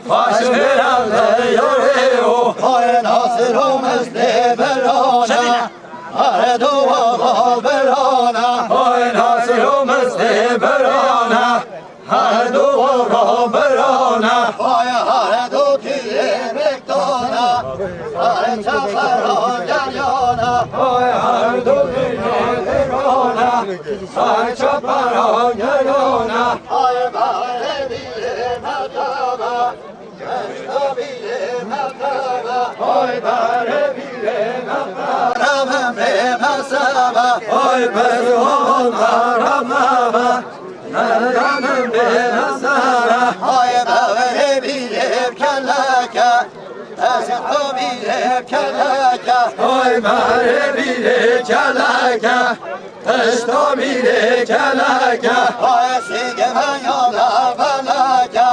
Xweş mêral be yayêwo. Hay nasiro mistê berana. Her du wava berana. Hay nasiro mistê berana. Her du wava berana. Hay her du tiyê mektana. Hay çapara gelyana. Hay her du tiyê mektana. Hay çapara gelyana. Hay bare bîrê mertaba. Hay bare bîrê keleke, ez xwe bîrê keleke. Hay bare bîrê keleke. Pişta mîrê keleke. Ay sîgimenya da beleke.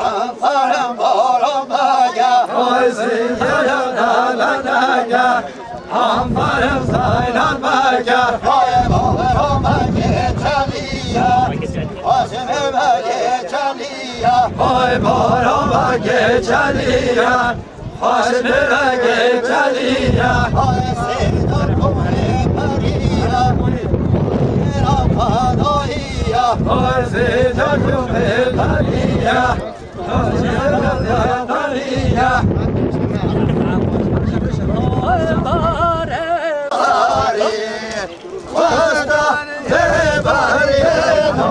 Em farim baran beke. Ay sîgimenya da beleke. Em farim zaylan beke. Ay baran beke çeliye. Azime beke çeliye. Ay baran beke çeliye. Xweş bi rengê çeliya. Ay sêda komê periya. Mera fadaiya. Ay sêda komê periya. Ay sêda komê periya. Westa vê barê no.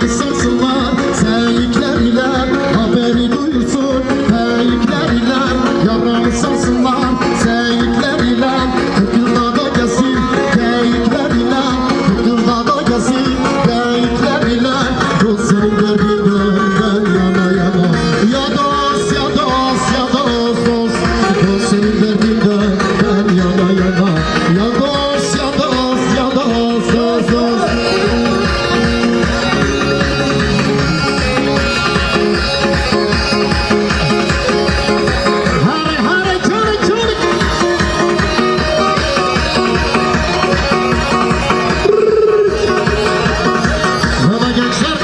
Sarsınlar, sevdikler ile haberi duyursun, sevdikler ile yaran sarsınlar, sevdikler ile kıkırdada gelsin, sevdikler ile kıkırdada gelsin, sevdikler ile bu senin derdinden ben yana yana. Ya dost, ya dost, ya dost, dost, bu senin derdinden ben yana yana. Ya dost, ya dost, ya dost, dost, dost. Hare, hare, çare, çare. Hadi gençler.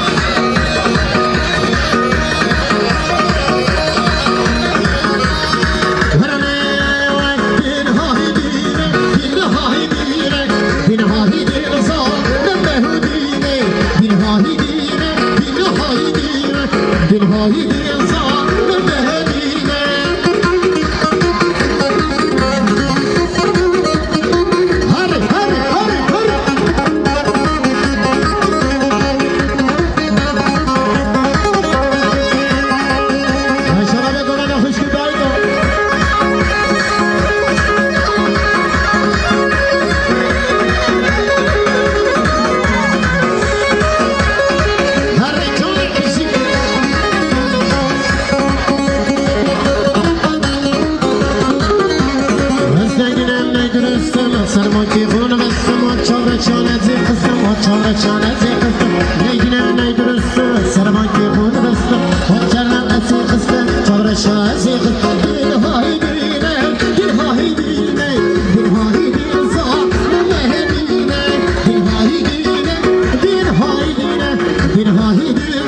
Sermakî xûn xistim, çavre çane zî xistim, çavre çane zî xistim. Neyne ney durustim, sermakî xûn xistim, çavre çane zî xistim, çavre çane zî xistim. Din hay dine, din hay dine, din hay dine, din hay dine, din hay dine, din hay dine, din hay dine.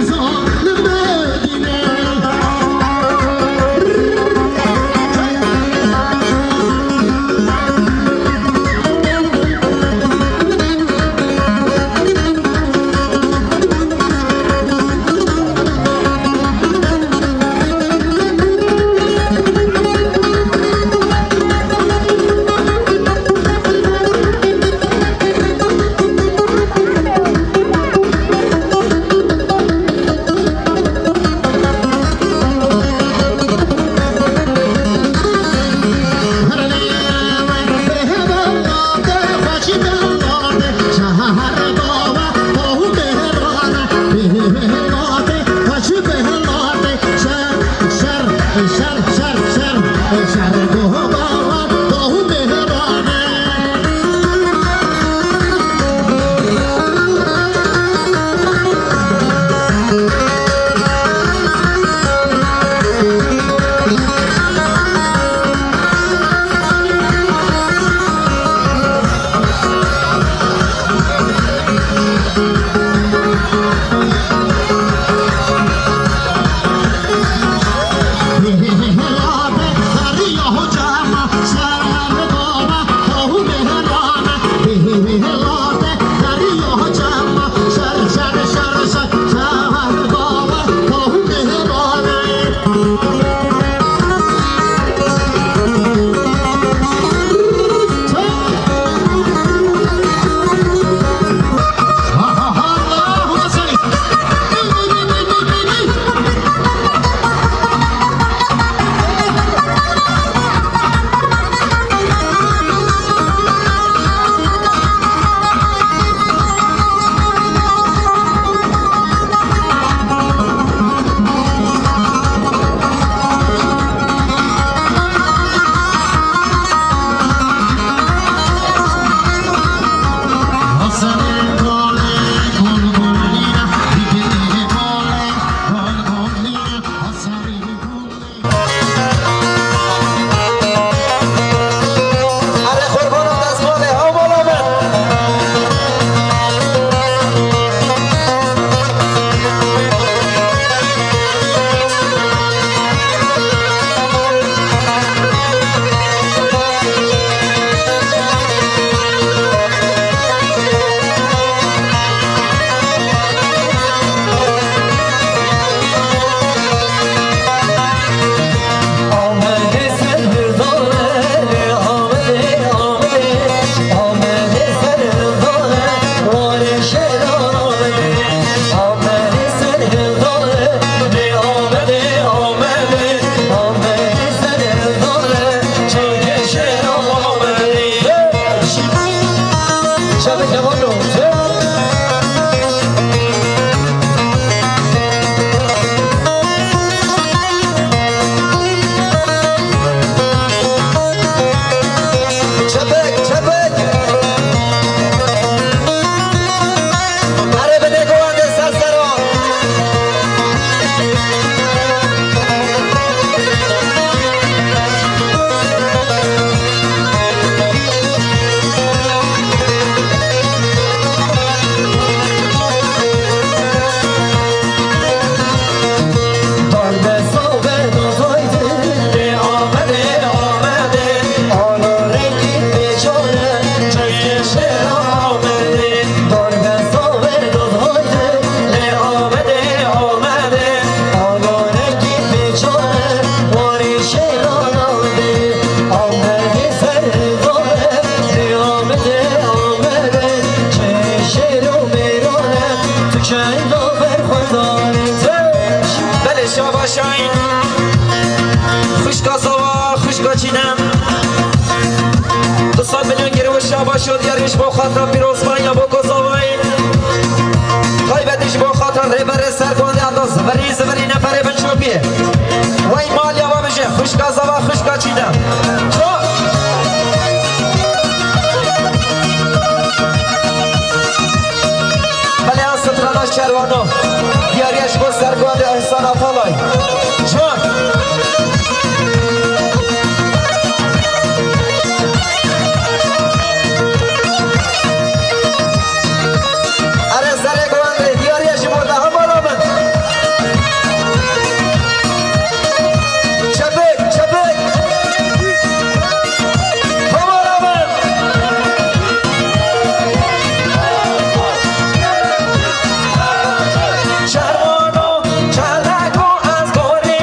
Şabaş û diyarî ji bo xatira pîrozbahî ya bo Kozavayê. Taybetî ji bo xatira rêberê Sergondê heta zivirî zivirî neferê bin çopiyê. Wey maliya we bijî, xwişka zava, xwişka çîna. Ço! Belê, strana şerwano. Diyariya ji bo Sergondê Ehsan Atalay. Ço! Erê serê guhên diyariye ji bo te hemala min. Çepik, çepik. Hemala min. Şerwano, çaleko ez gorî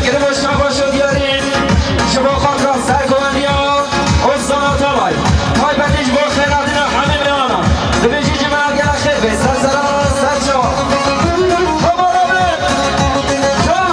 Girî bo şabaş û diyarî ji bo xalqa Sergowendiya Ozan Atabay. Taybetî ji bo xêrhatina hemî mêvanan. Dibêjî cemaet gela xêr bê. Ser seran, ser çavan. Tobara be! Çav!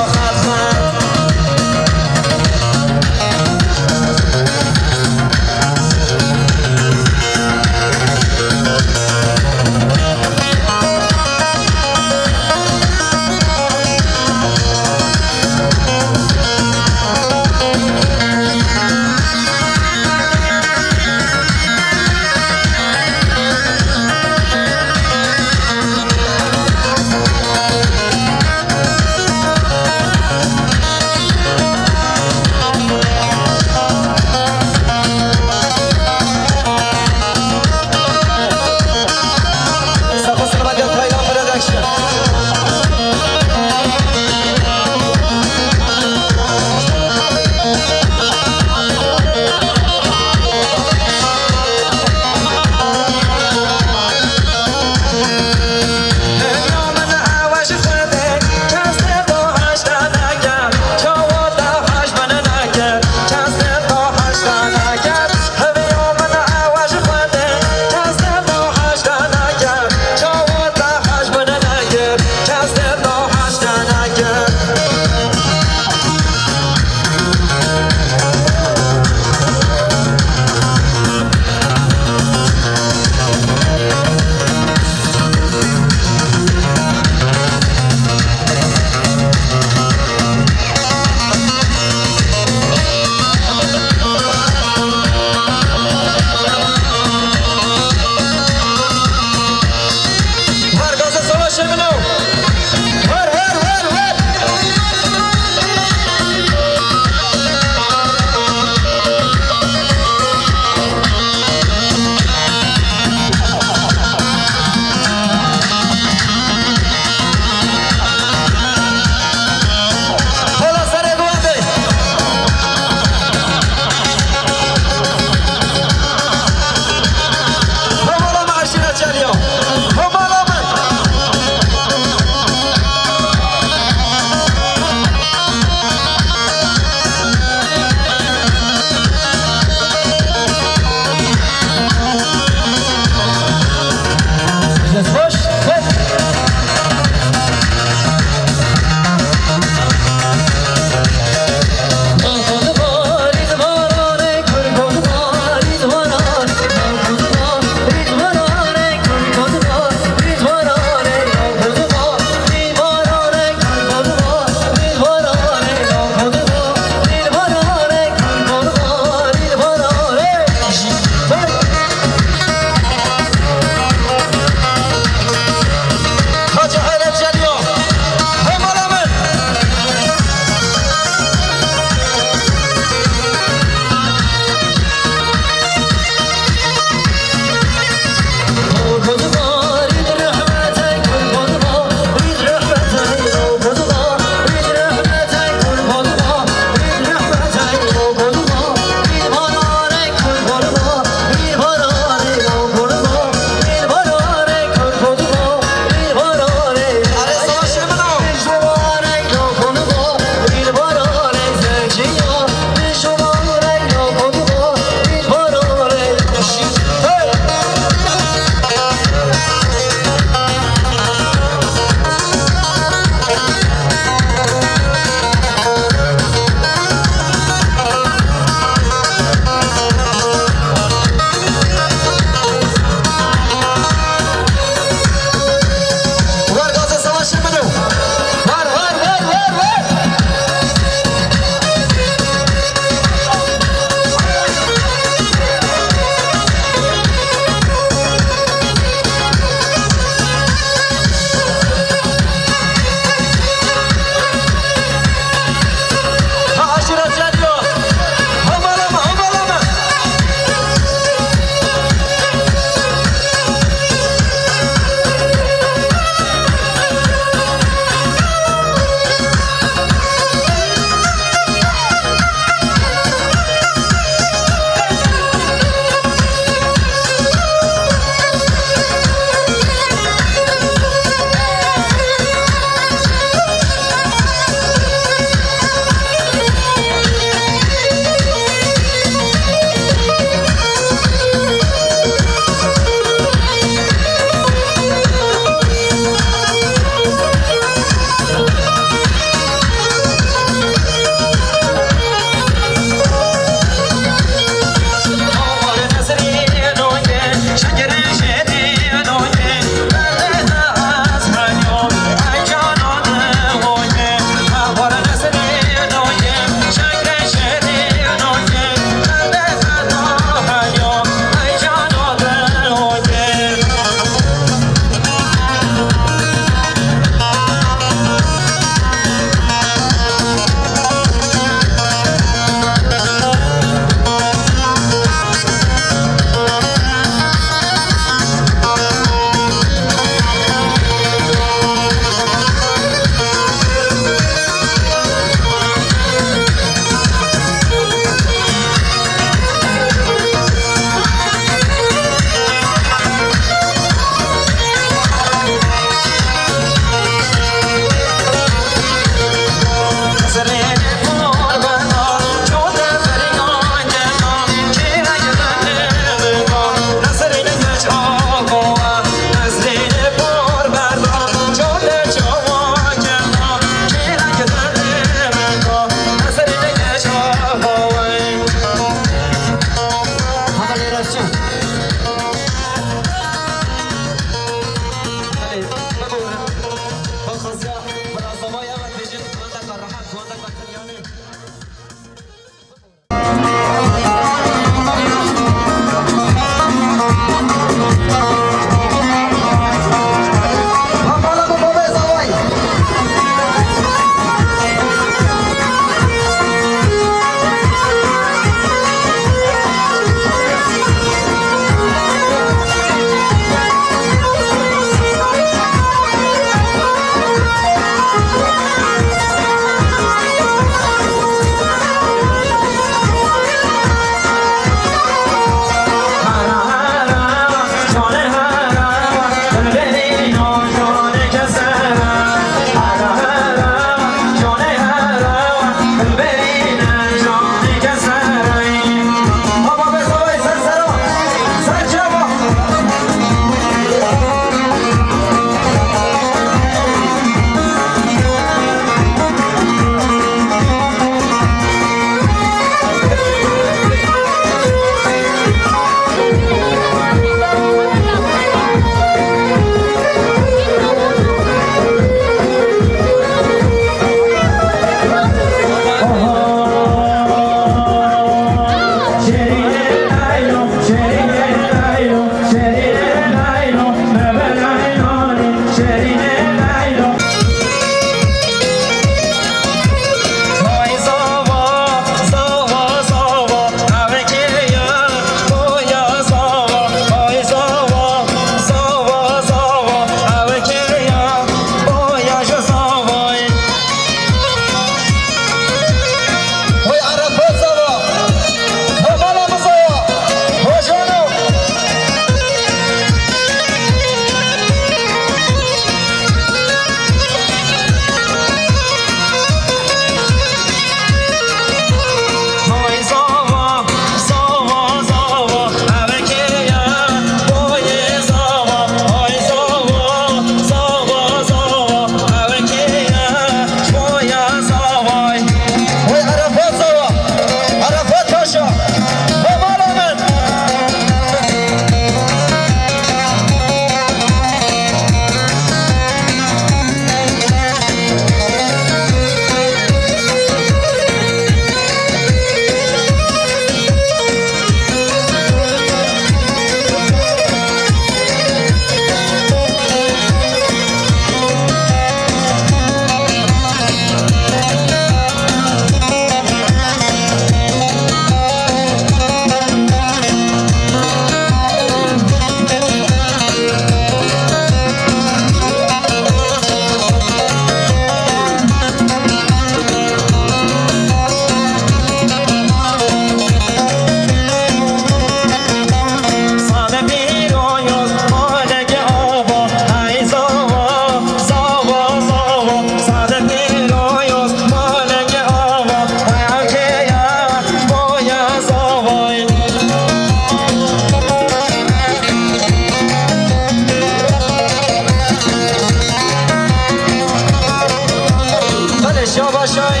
Şabaşay.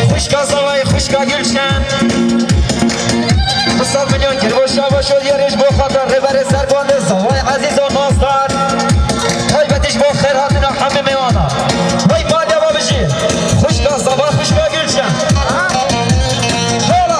Xwişka Zavayê, xwişka Gülşen. Misal milyon kir bo şabaşo diye rêj bo xatir Rêberê Serban de Zavayê Ezîz û Nazdar. Taybetiş bo xêr hatina hemî mêwana. Vay Maliya babijî. Xwişka Zava, xwişka Gülşen. Şola.